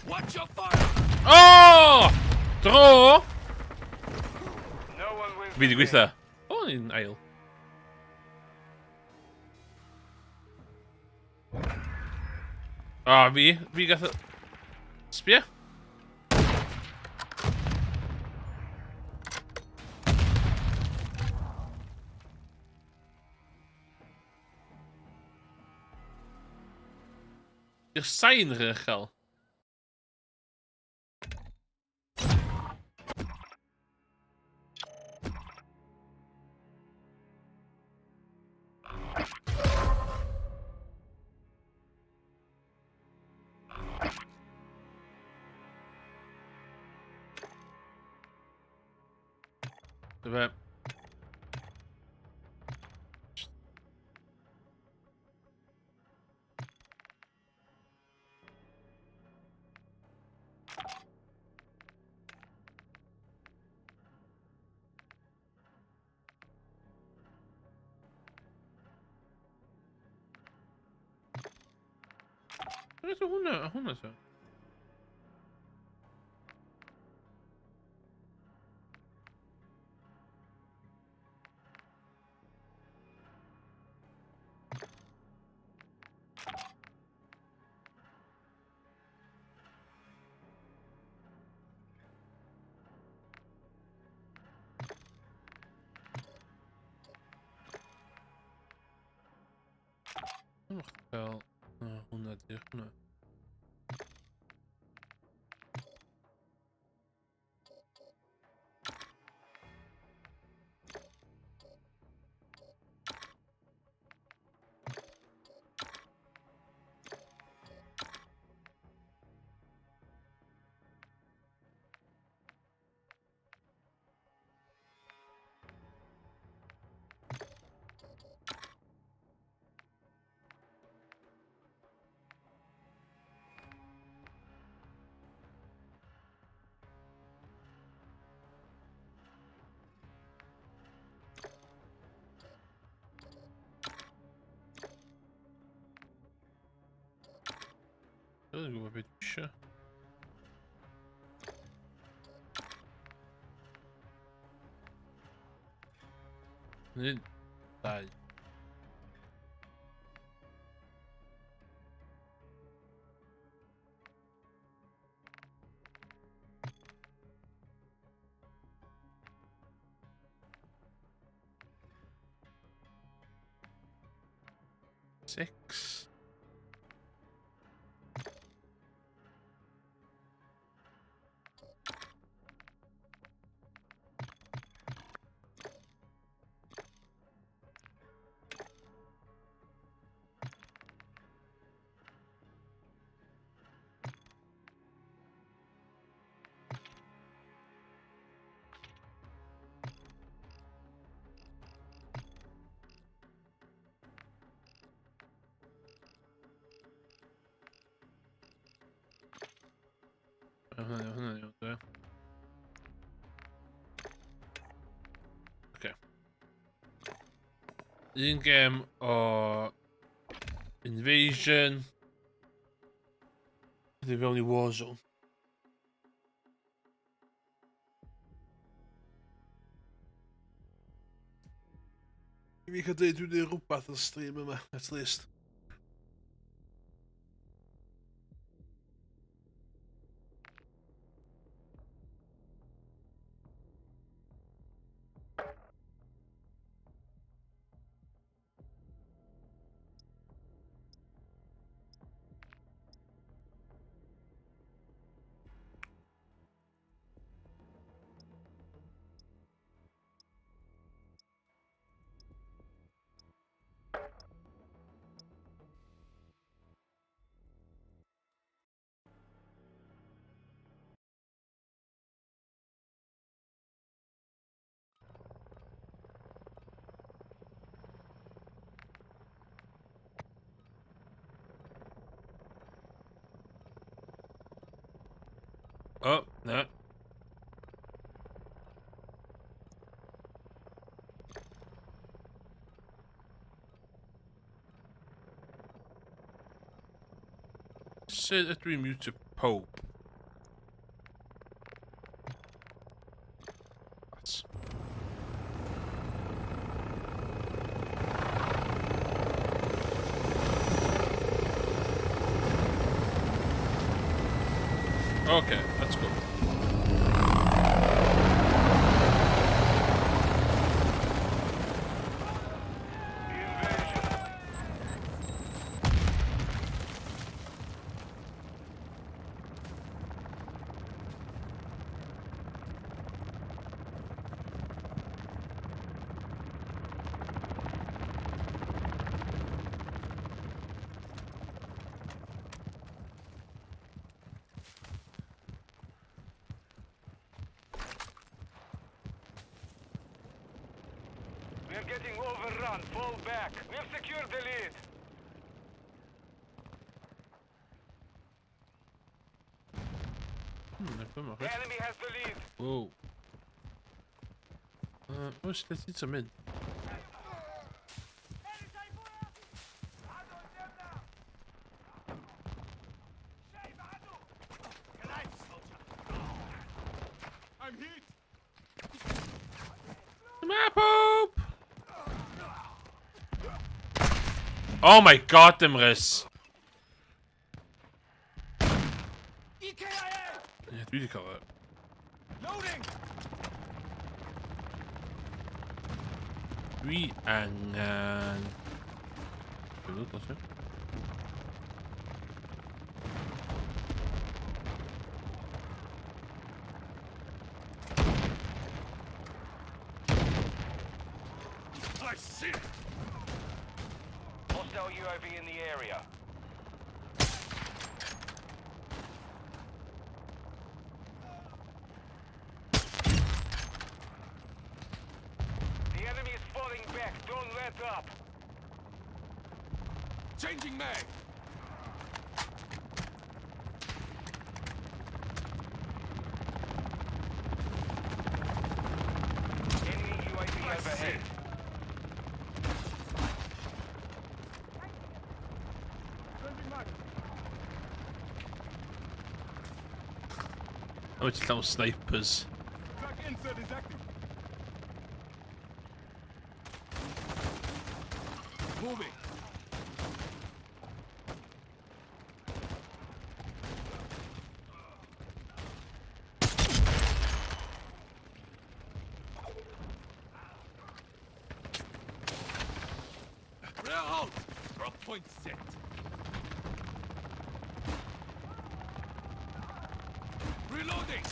Watch your fire. Oh! Dro! No one wins. Fi di the game. gweithio. O, ni'n ail. O, fi. Fi gath... Sbia? Di'r sain rhy uchel. Dyma. Beth yw hwnna? Hwnna ta? Dwi'n cael... Na, hwnna di hwnna. Dwi'n gwybod beth dwi eisiau. Un, dau. Six. Hwnna'n iawn, hwnna'n iawn, dwi. Oce. Un gêm o Invasion. Ydy fewn i Warzone. I fi cael dweud dwi'n gwneud rhywbeth yn stream yma, at least. O, na. Sut ydw i'n mute pob? That's... Okay, let's go. Invasion. We're getting overrun. Fall back. We've secured the lead. The enemy has the lead. Whoa. Oes, lle ti'n mynd? I'm hit! Dyma pob! Oh my god, Emrys! EKIA! Ie, dwi wedi cael e. Loading! Dwi angen... Dwi'n dod os I see it! Hostile UAV in the area. The enemy is falling back. Don't let up. Changing mag! Enemy UAV I see overhead. it! Changing mag! A wedi llawn snipers. Track insert is active. Moving. Rear halt! Drop point set. Reloading!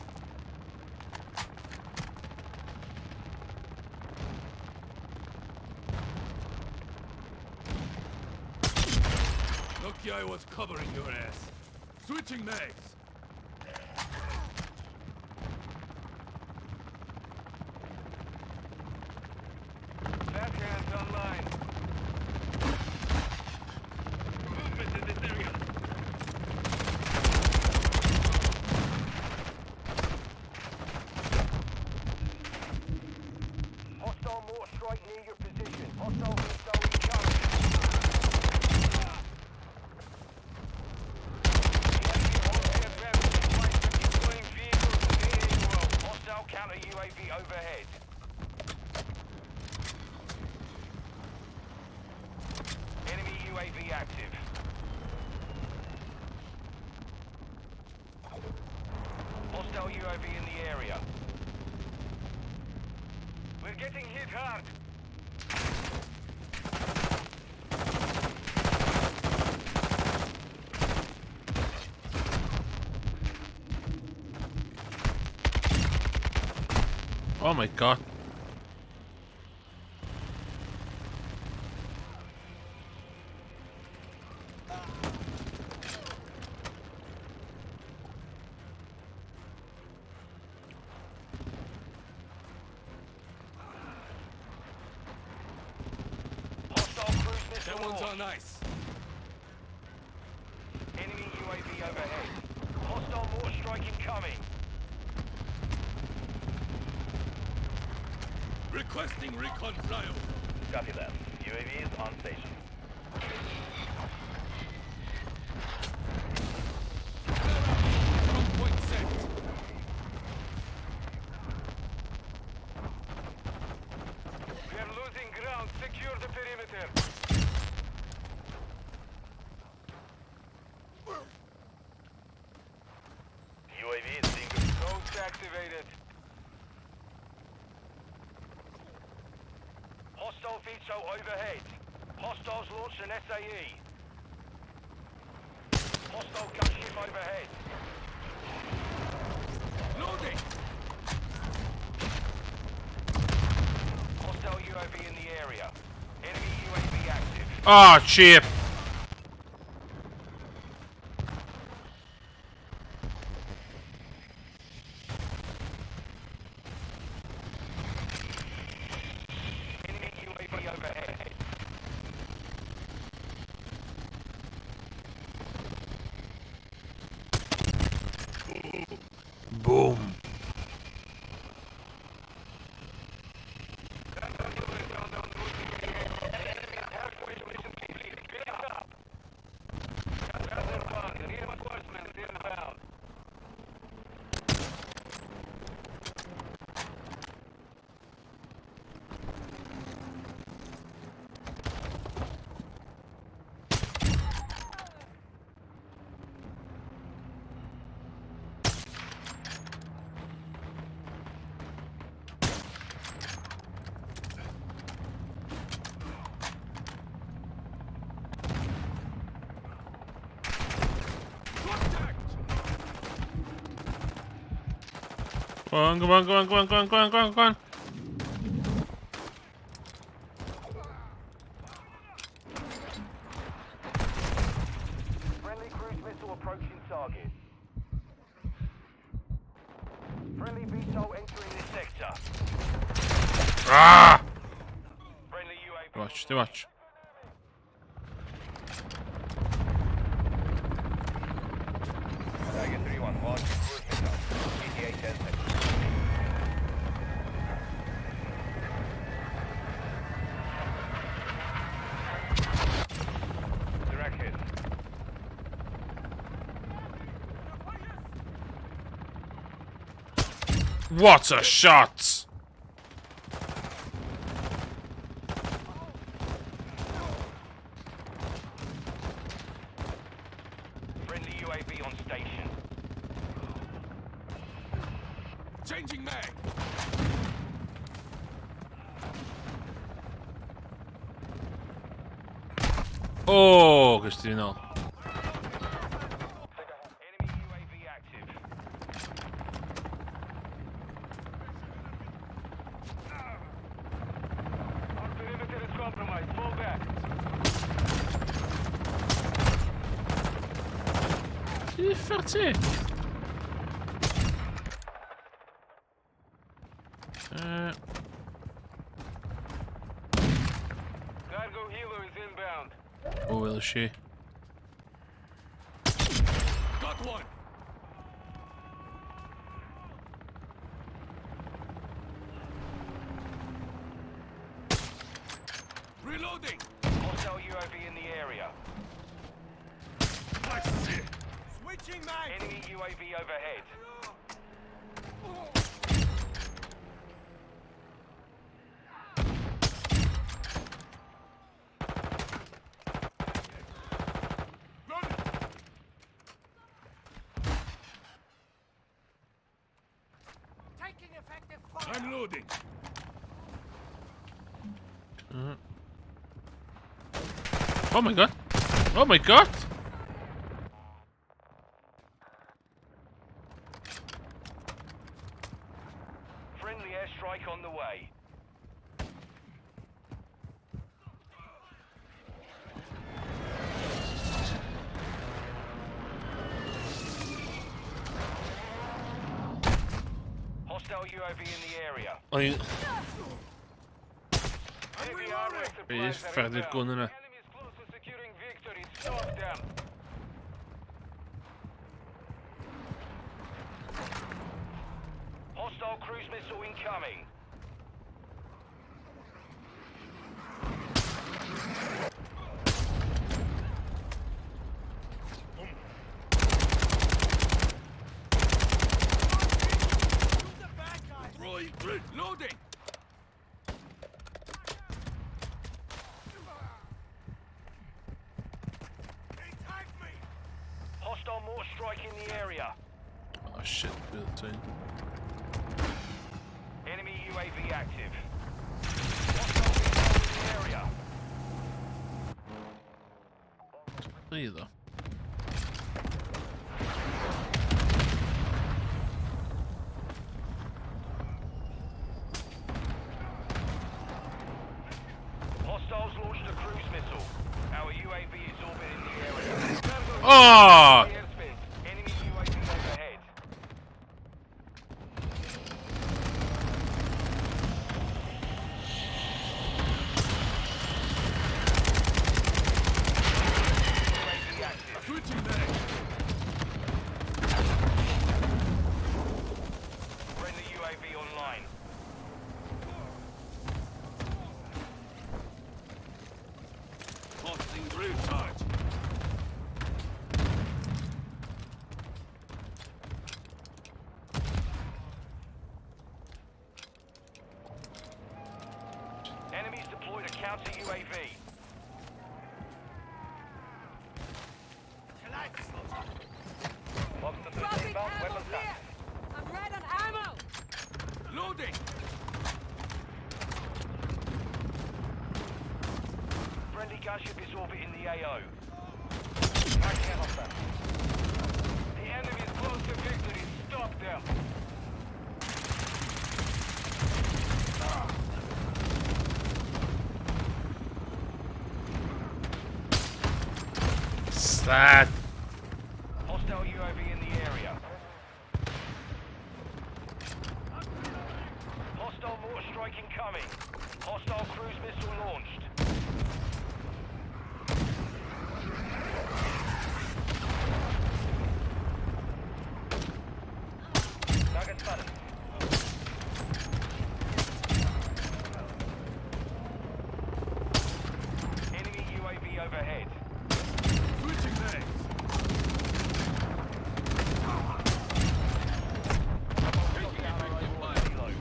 Lucky I was covering your ass. Switching mags. Fat hands online. Movement in this area. Hostile mortar strike near your position. Hostile missile incoming. The enemy holds the advantage by deploying vehicles in the AO. Hostile counter UAV overhead. Enemy UAV active. Hostile UAV in the area. We're getting hit hard. Oh my god. Hostile cruise missile That one's launched. on ice. Enemy UAV overhead. Hostile mortar strike incoming. Requesting recon flyover. Copy that. UAV is on station. Drop point set. We are losing ground. Secure the perimeter. UAV is being Codes activated. Hostile VTOL overhead. Hostiles launched an SAE. Hostile gunship overhead. Loading. Hostile UAV in the area. Enemy UAV active. Oh, chip. Enemy UAV Go on, go on, go on, go on, go on, go on, go on, go on. Friendly cruise missile approaching target. Friendly VTOL entering this sector. Ah! Friendly UAV. Watch, do watch. Tiger 3-1, launch cruise missile. ETA 10 seconds. Direct hit. What a shot! Friendly UAV on station. Changing mag. Oh, gys ti nôl. Enemy UAV active. Our perimeter is compromised. Fall back. Ti uffar ti? Cargo helo is inbound. O, wel si. Got one. Reloading. Hostile UAV in the area. I see. Switching mag. Enemy UAV overhead. Taking effective fire. I'm loading. Oh my god. Oh my god! Friendly airstrike on the way. Hostile UAV in the area. O'n i'n... Heavy armor Be supplies are uffar di'r inbound. gwn yna? Enemy is close to securing victory. Stop them. Hostile cruise missile incoming. Shoot the bad guy. Throwing grid. Loading. They tagged me. Hostile mortar strike in the area. Oh shit, bydd ti'n. Enemy UAV active. Hostile VTOL in the area. Ni ddo. Hostiles launched a cruise missile. Our UAV is orbiting the area. Cargo Oh! airspace. Enemy UAV overhead. UAV active. Switching mag. Friendly UAV online. Tossing grid charge. Enemies deployed a counter UAV. Dropping ammo here! I'm right on ammo! Loading. Friendly gunship is orbiting the AO. The enemy is close to victory. Stop them. Sad. Hostile UAV in the area. Hostile mortar strike incoming. Hostile cruise missile launched. Target spotted. Enemy UAV overhead. Switching mags.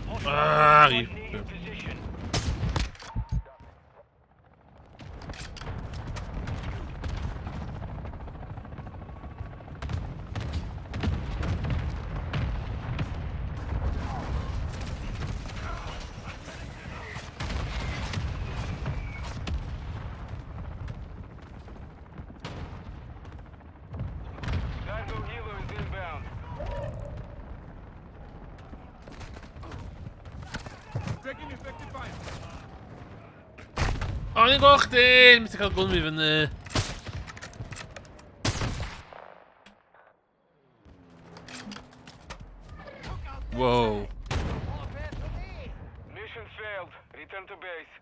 Hostile Ah, strike you- near your position. Tango Helo is inbound. Taking effective fire. O, ni'n gweld chdi! Methu cael gwn fi fyny. Wow. Mission failed. Return to base.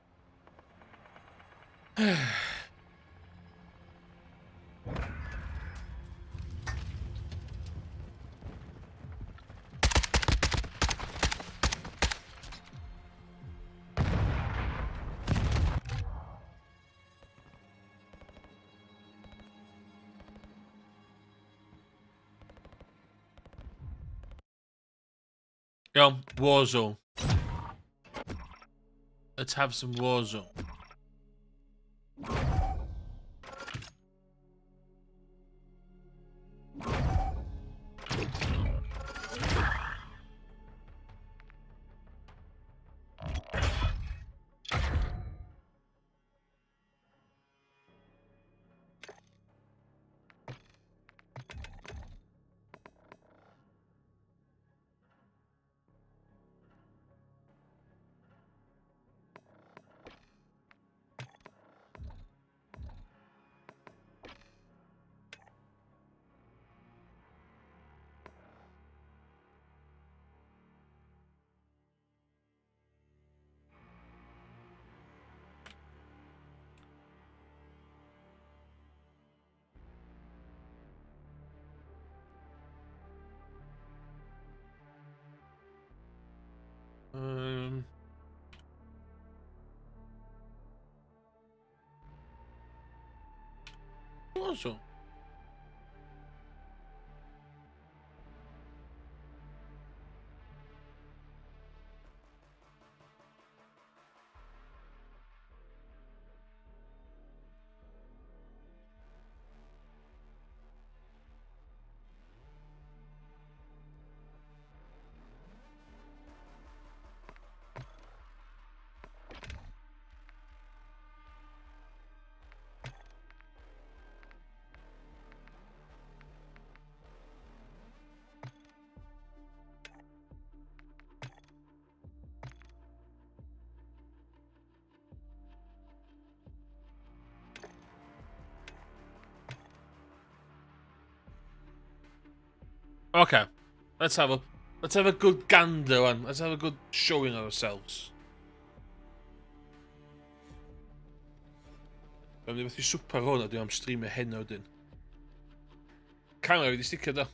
Iawn, Warzone. Let's have some Warzone. Warzone. Okay, let's have a good gander and let's have a good showing ourselves. Dwi'n mynd i fethu swper hwn a dwi am streamio heno wedyn. Camera fi di sticio do.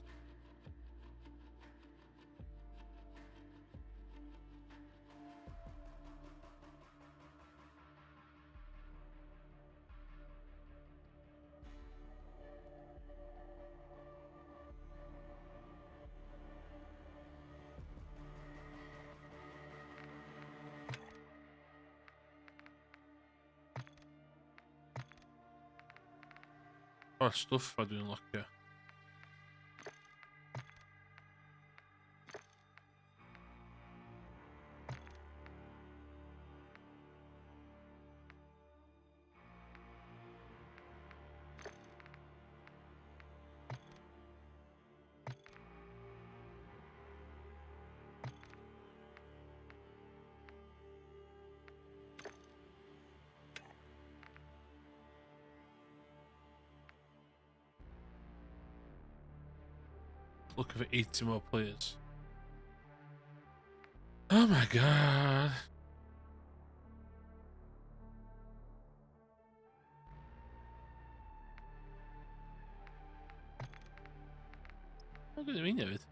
O'r stwff ma dwi'n locio. Looking for 80 more players. Oh my god. Mae'n gwneud fi'n hefyd.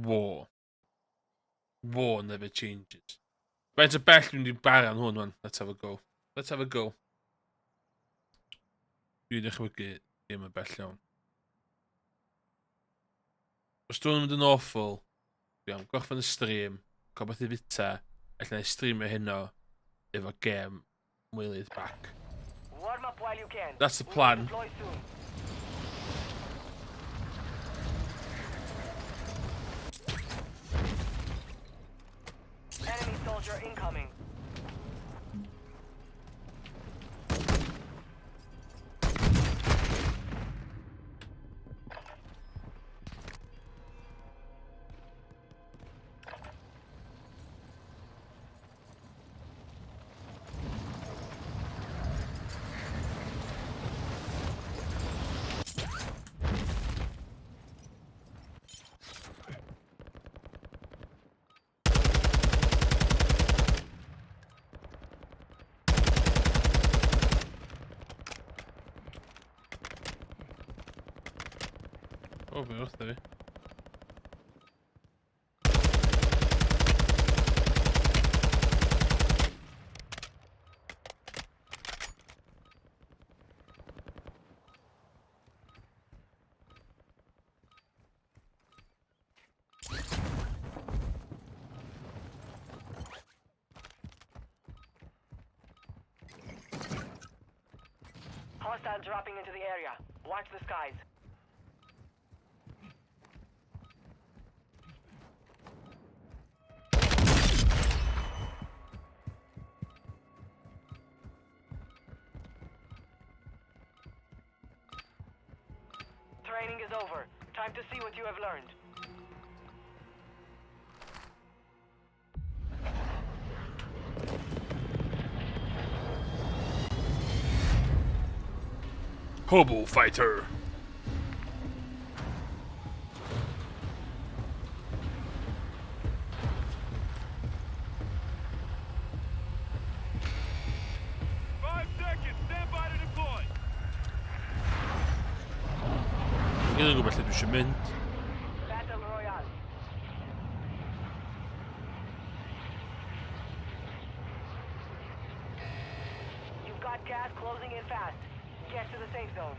War. War never changes. Faint o bell dwi'n di baran hwn, wan. Let's have a go. Let's have a go. Dwi'n dychmygu ddim yn bell iawn. Os dwi'n mynd yn awful, dwi am gorffen y stream, cael beth i fita, allan i streamio heno efo gêm mwy laid back. Warm up while you can. That's the We will plan. deploy soon. Enemy soldier incoming. O, be wrth fi. Hostile dropping into the area. Watch the skies. Training is over. Time to see what you have learned. Hobo Fighter. 5 seconds. Stand by to deploy. Dwi'n gwybod lle dwi eisiau mynd. Battle Royale. You've got gas closing in fast. Get to the safe zone.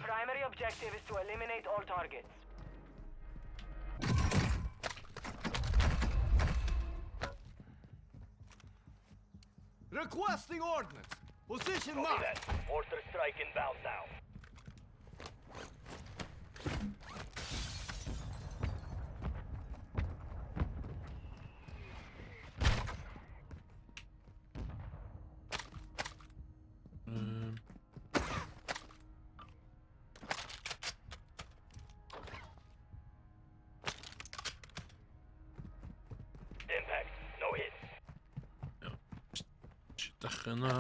Primary objective is to eliminate all targets. Requesting ordnance. Position marked. that. Mortar strike inbound now. Impact. No hit. Eisiau dechrau na.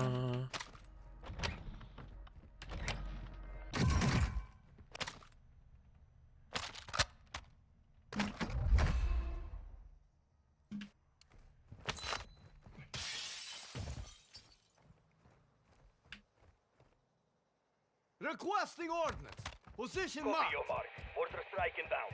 Requesting ordnance. Position marked. Your mark. Mortar strike inbound.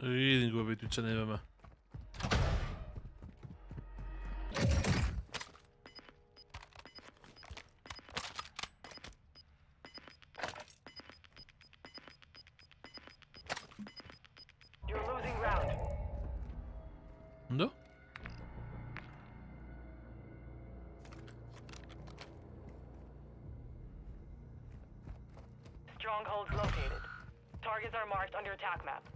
Rili'n gwybod beth dwi'n tynnu yma. You're losing ground. Ynddo? Strongholds located. Targets are marked on your attack map.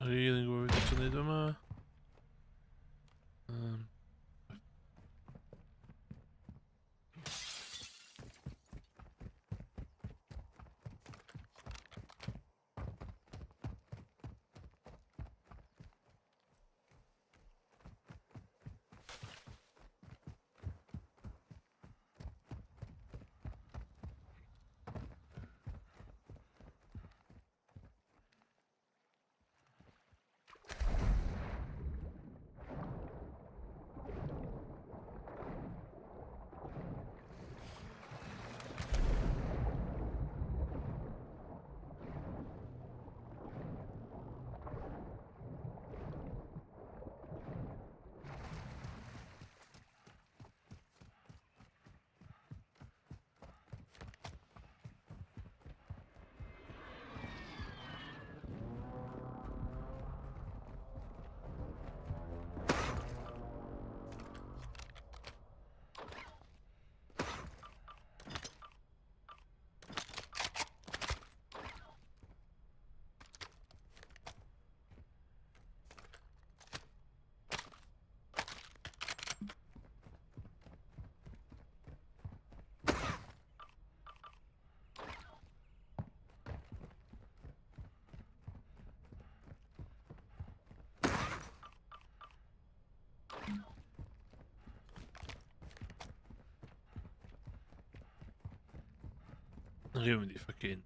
Rili'n gwybod beth dwi'n tynnu yma. Rhywun mynd i fucking...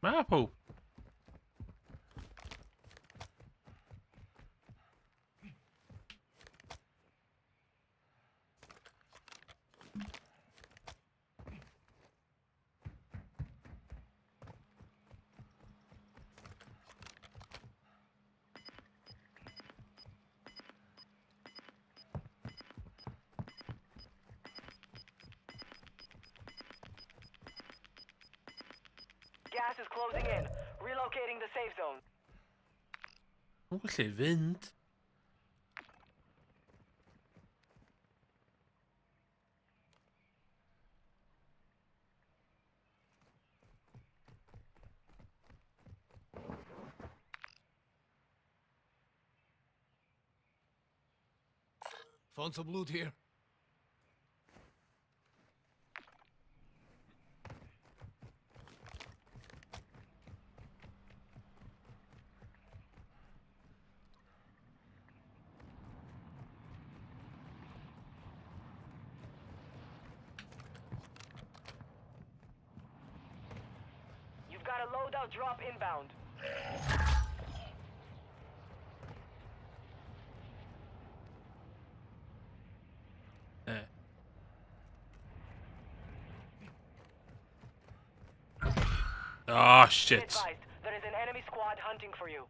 Ma pawb. Gas is closing in. Relocating the safe zone. Dwi'n gwybod lle i fynd. Found some loot here. a loadout drop inbound. Oh, shit. Advised, there is an enemy squad hunting for you.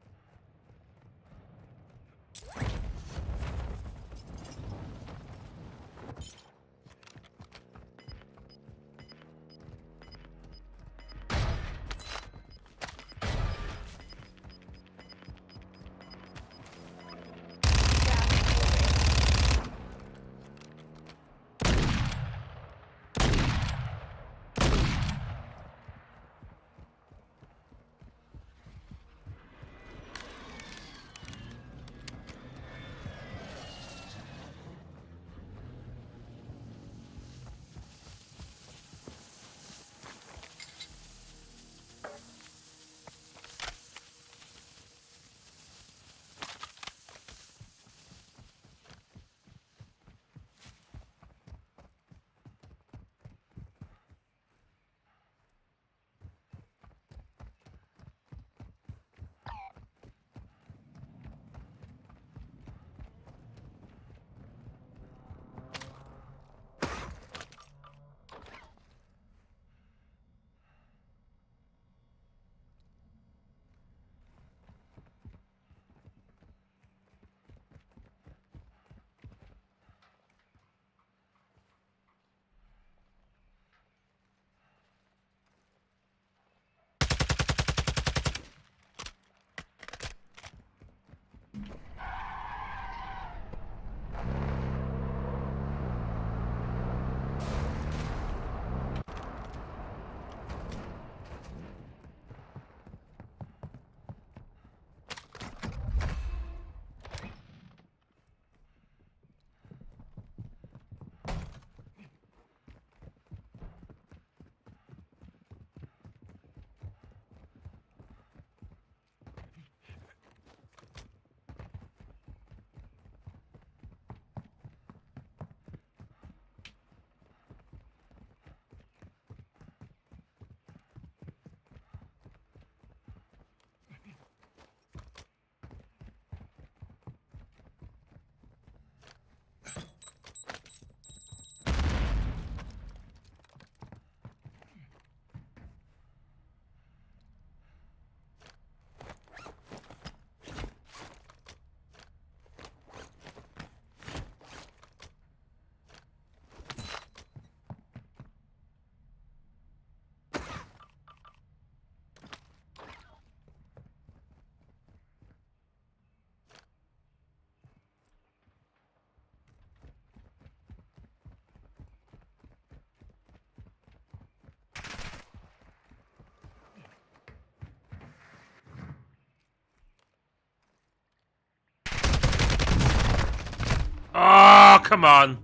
Oh, come on.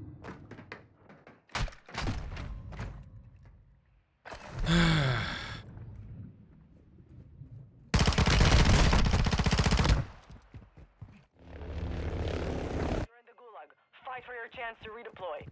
You're in the gulag. Fight for your chance to redeploy.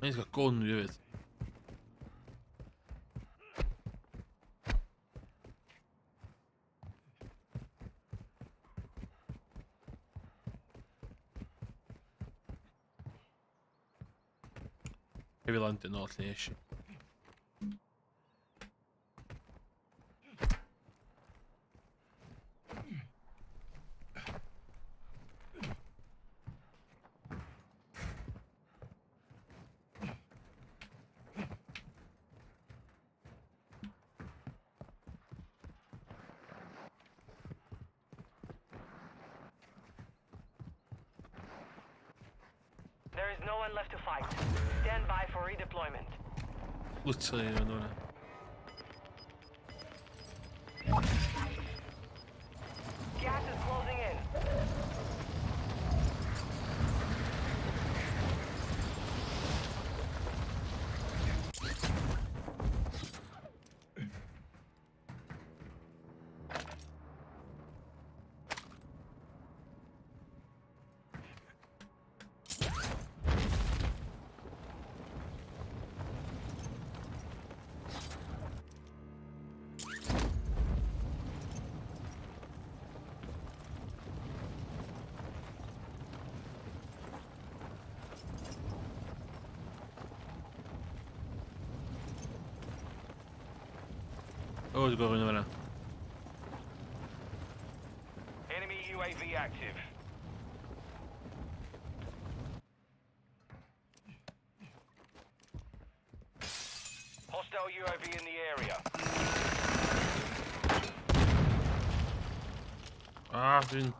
He's got gun hefyd. Heavy landing nôl lle eisiau. There is no one left to fight. Stand by for redeployment. Literally yn hwnna. O, dwi'n gweld rhywun yn fan'na. Enemy UAV active. Hostile UAV in the area. Ah, dwi'n...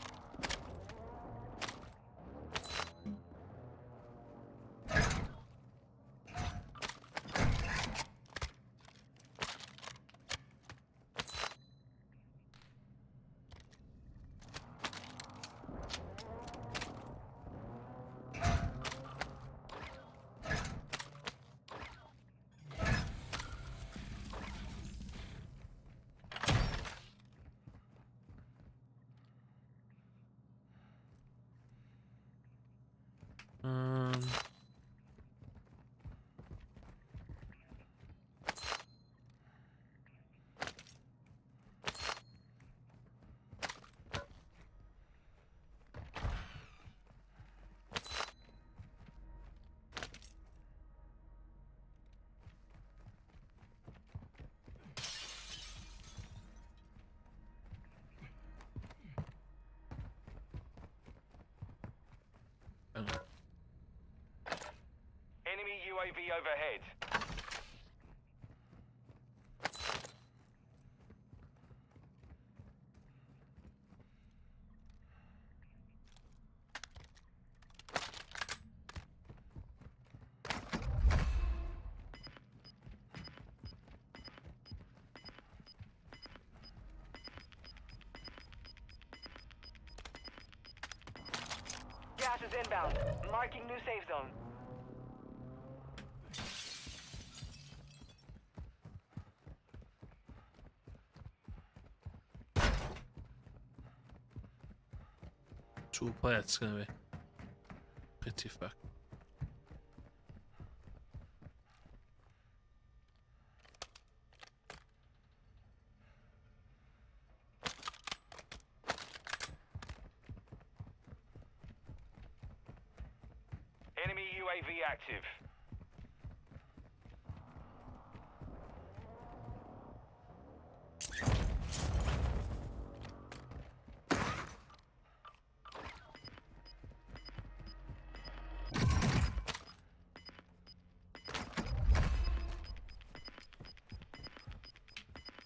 Enemy UAV overhead. Gas is inbound. Marking new safe zone. Two plates gonna be. Pretty fuck. Enemy UAV active.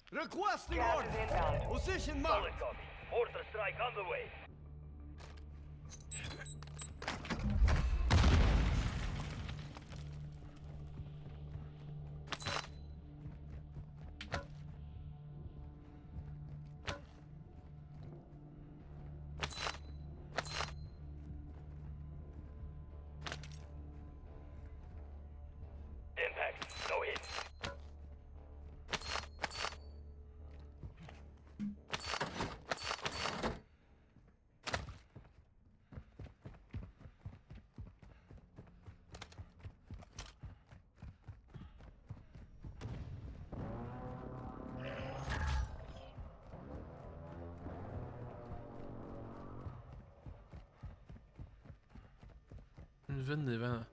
Requesting Gas order. is inbound. Position marked. Copy. Mortar strike on the way. Impact. No hit. Yn fyny fan'na.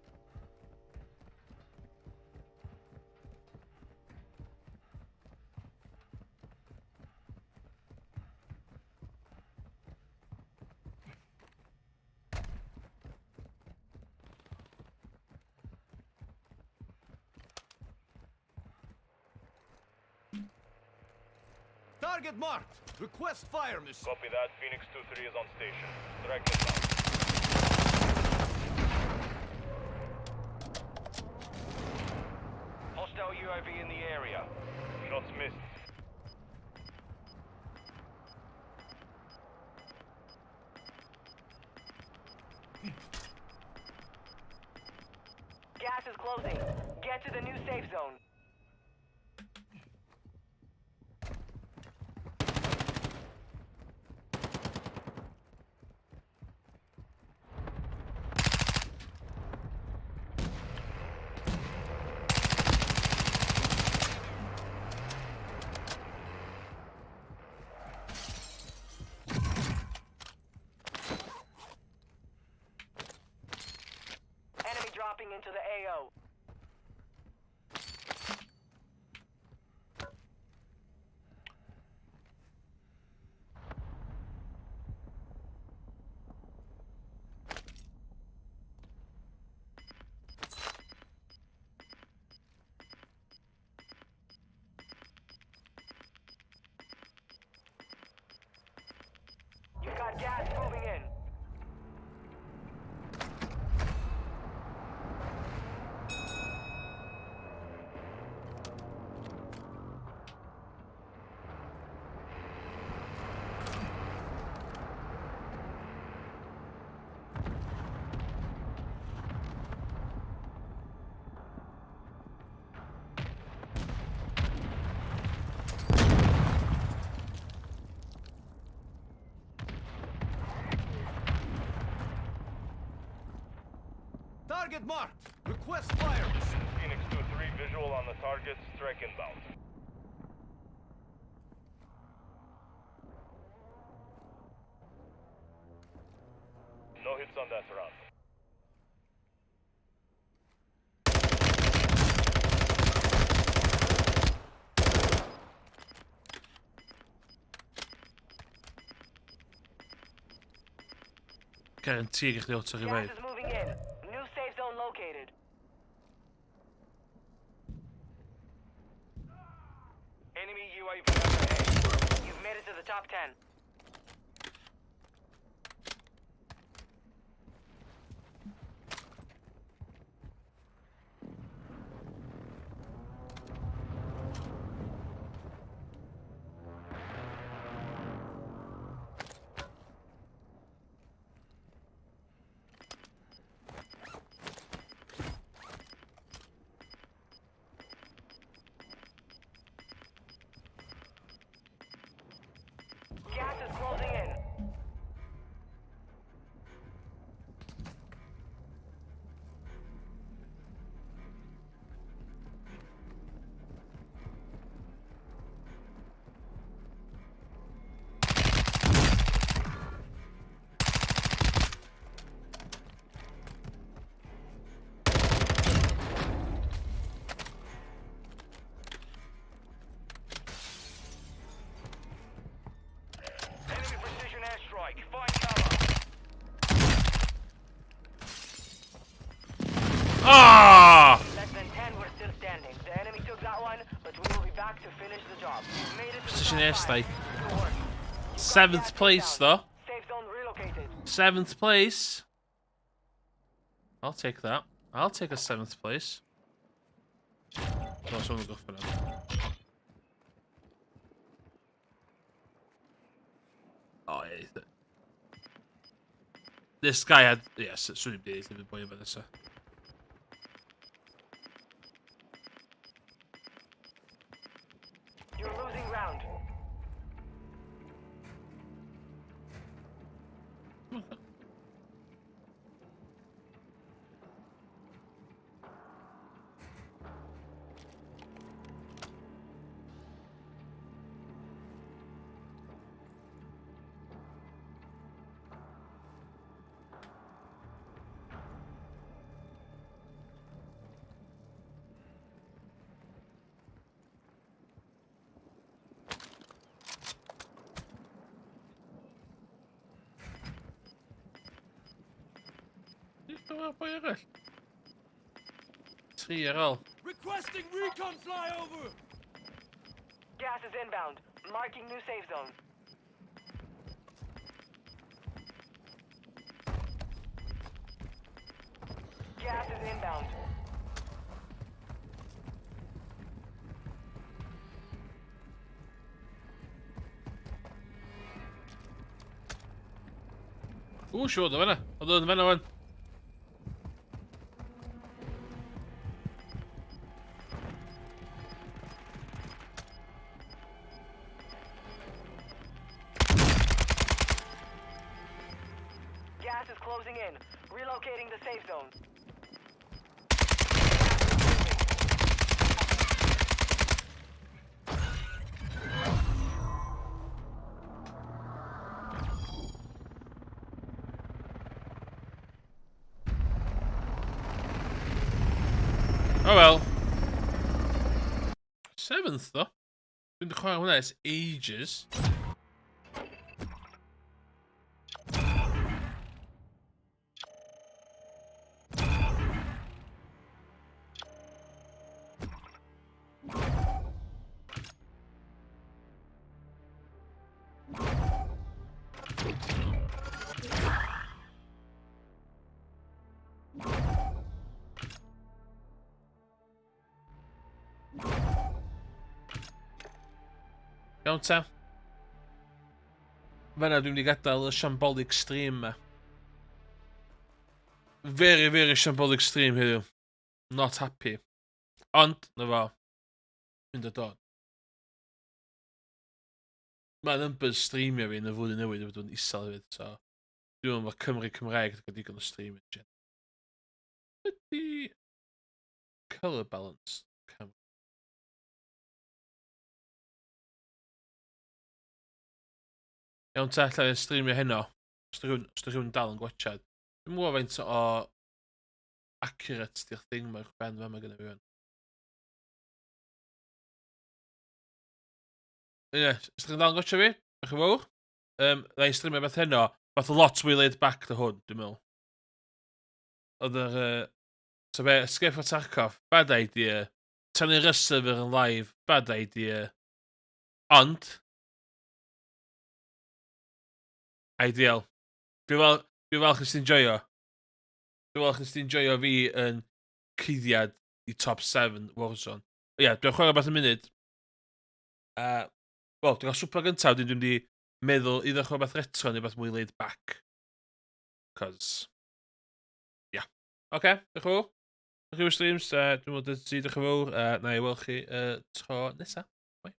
Target marked. Request fire mission. Copy that. Phoenix 2-3 is on station. Strike inbound. Hostile UAV in the area. Shots missed. Gas is closing. Get to the new safe zone. Enemy dropping into the AO. Gas moving in. Target marked. Request fire. Phoenix 2-3, visual on the target, strike inbound. No hits on that round. Guarantee i chdi auto Gas revive. is moving in. New safe zone located. Enemy UAV overhead. You've made it to the top 10. Gas is closing in. Enemy precision airstrike. Find cover. Ah! Less than 10 were still standing. The enemy took that one, but we will be back to finish the job. You've made it to the Precision top five. airstrike. Good work. You've got Seventh gas place, inbound. though. Safe zone relocated. 7th place. I'll take that. I'll take a 7th place. No, someone will go for that. Oh, yeah. This guy had... Yes, it's really big. Been playing about this. You're losing ground. Boi arall. 3 ar ôl. Requesting recon flyover. Gas is inbound. Marking new safe zone. Gas is inbound. Ww, siŵr, oedd o fan'na. Oedd o'n fan'na wan. Gas is closing in. Relocating the safe zone. Oh well. 7th though. Been the chwarae hwnna ers ages. Iawn ta. Fanna dwi'n mynd i gadael y shambolic stream ma. Very, very shambolic stream heddiw. Not happy. Ond, na fo. Mynd o dod. Mae numbers streamio fi yn y flwyddyn newydd wedi bod yn isel hefyd, so... Dwi'n meddwl bod Cymru Cymraeg wedi cael digon o streaming. Ydy... Colour balance. Cam. Iawn ta, alla i streamio heno. Os da rhywun dal yn gwachad. Dwi'n gwybod faint o accurate di'r thing mae'r ben fa mae gennym fi fan. Ie, yeah, os da chi'n dal yn gwachio fi, diolch yn fawr. Na i streamio beth heno. Fath o lot mwy laid back na hwn, dwi'n meddwl. Oedd yr... So be, Escape from Tarkov, bad idea. Tynnu server yn live, bad idea. Ond, ideal. Dwi'n fel, dwi falch nes ti'n joio. Dwi'n falch nes ti'n joio fi yn cuddiad i top 7 Warzone. Ie, yeah, dwi'n chwarae beth yn munud. Wel, dwi'n cael swper gyntaf, wedyn dwi'n di meddwl iddo chwarae beth retro neu beth mwy laid back. Cos, yeah. Oce, okay, diolch yn fawr. Diolch i streams, dwi'n meddwl ti, diolch yn fawr. Na i weld chi tro nesaf. Bye.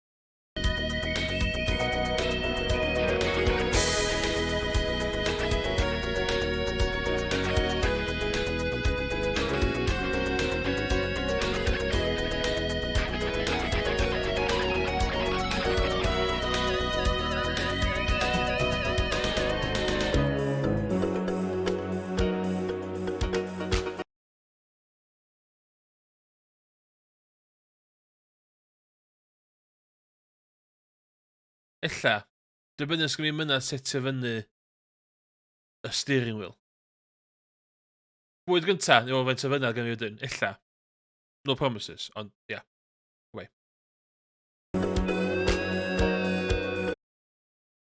Ella. Dibynnu os gen i mynadd setio fyny y steering wheel. Bwyd gynta, neu faint o fynadd gen i wedyn. Ella. No promises, ond ia. Yeah.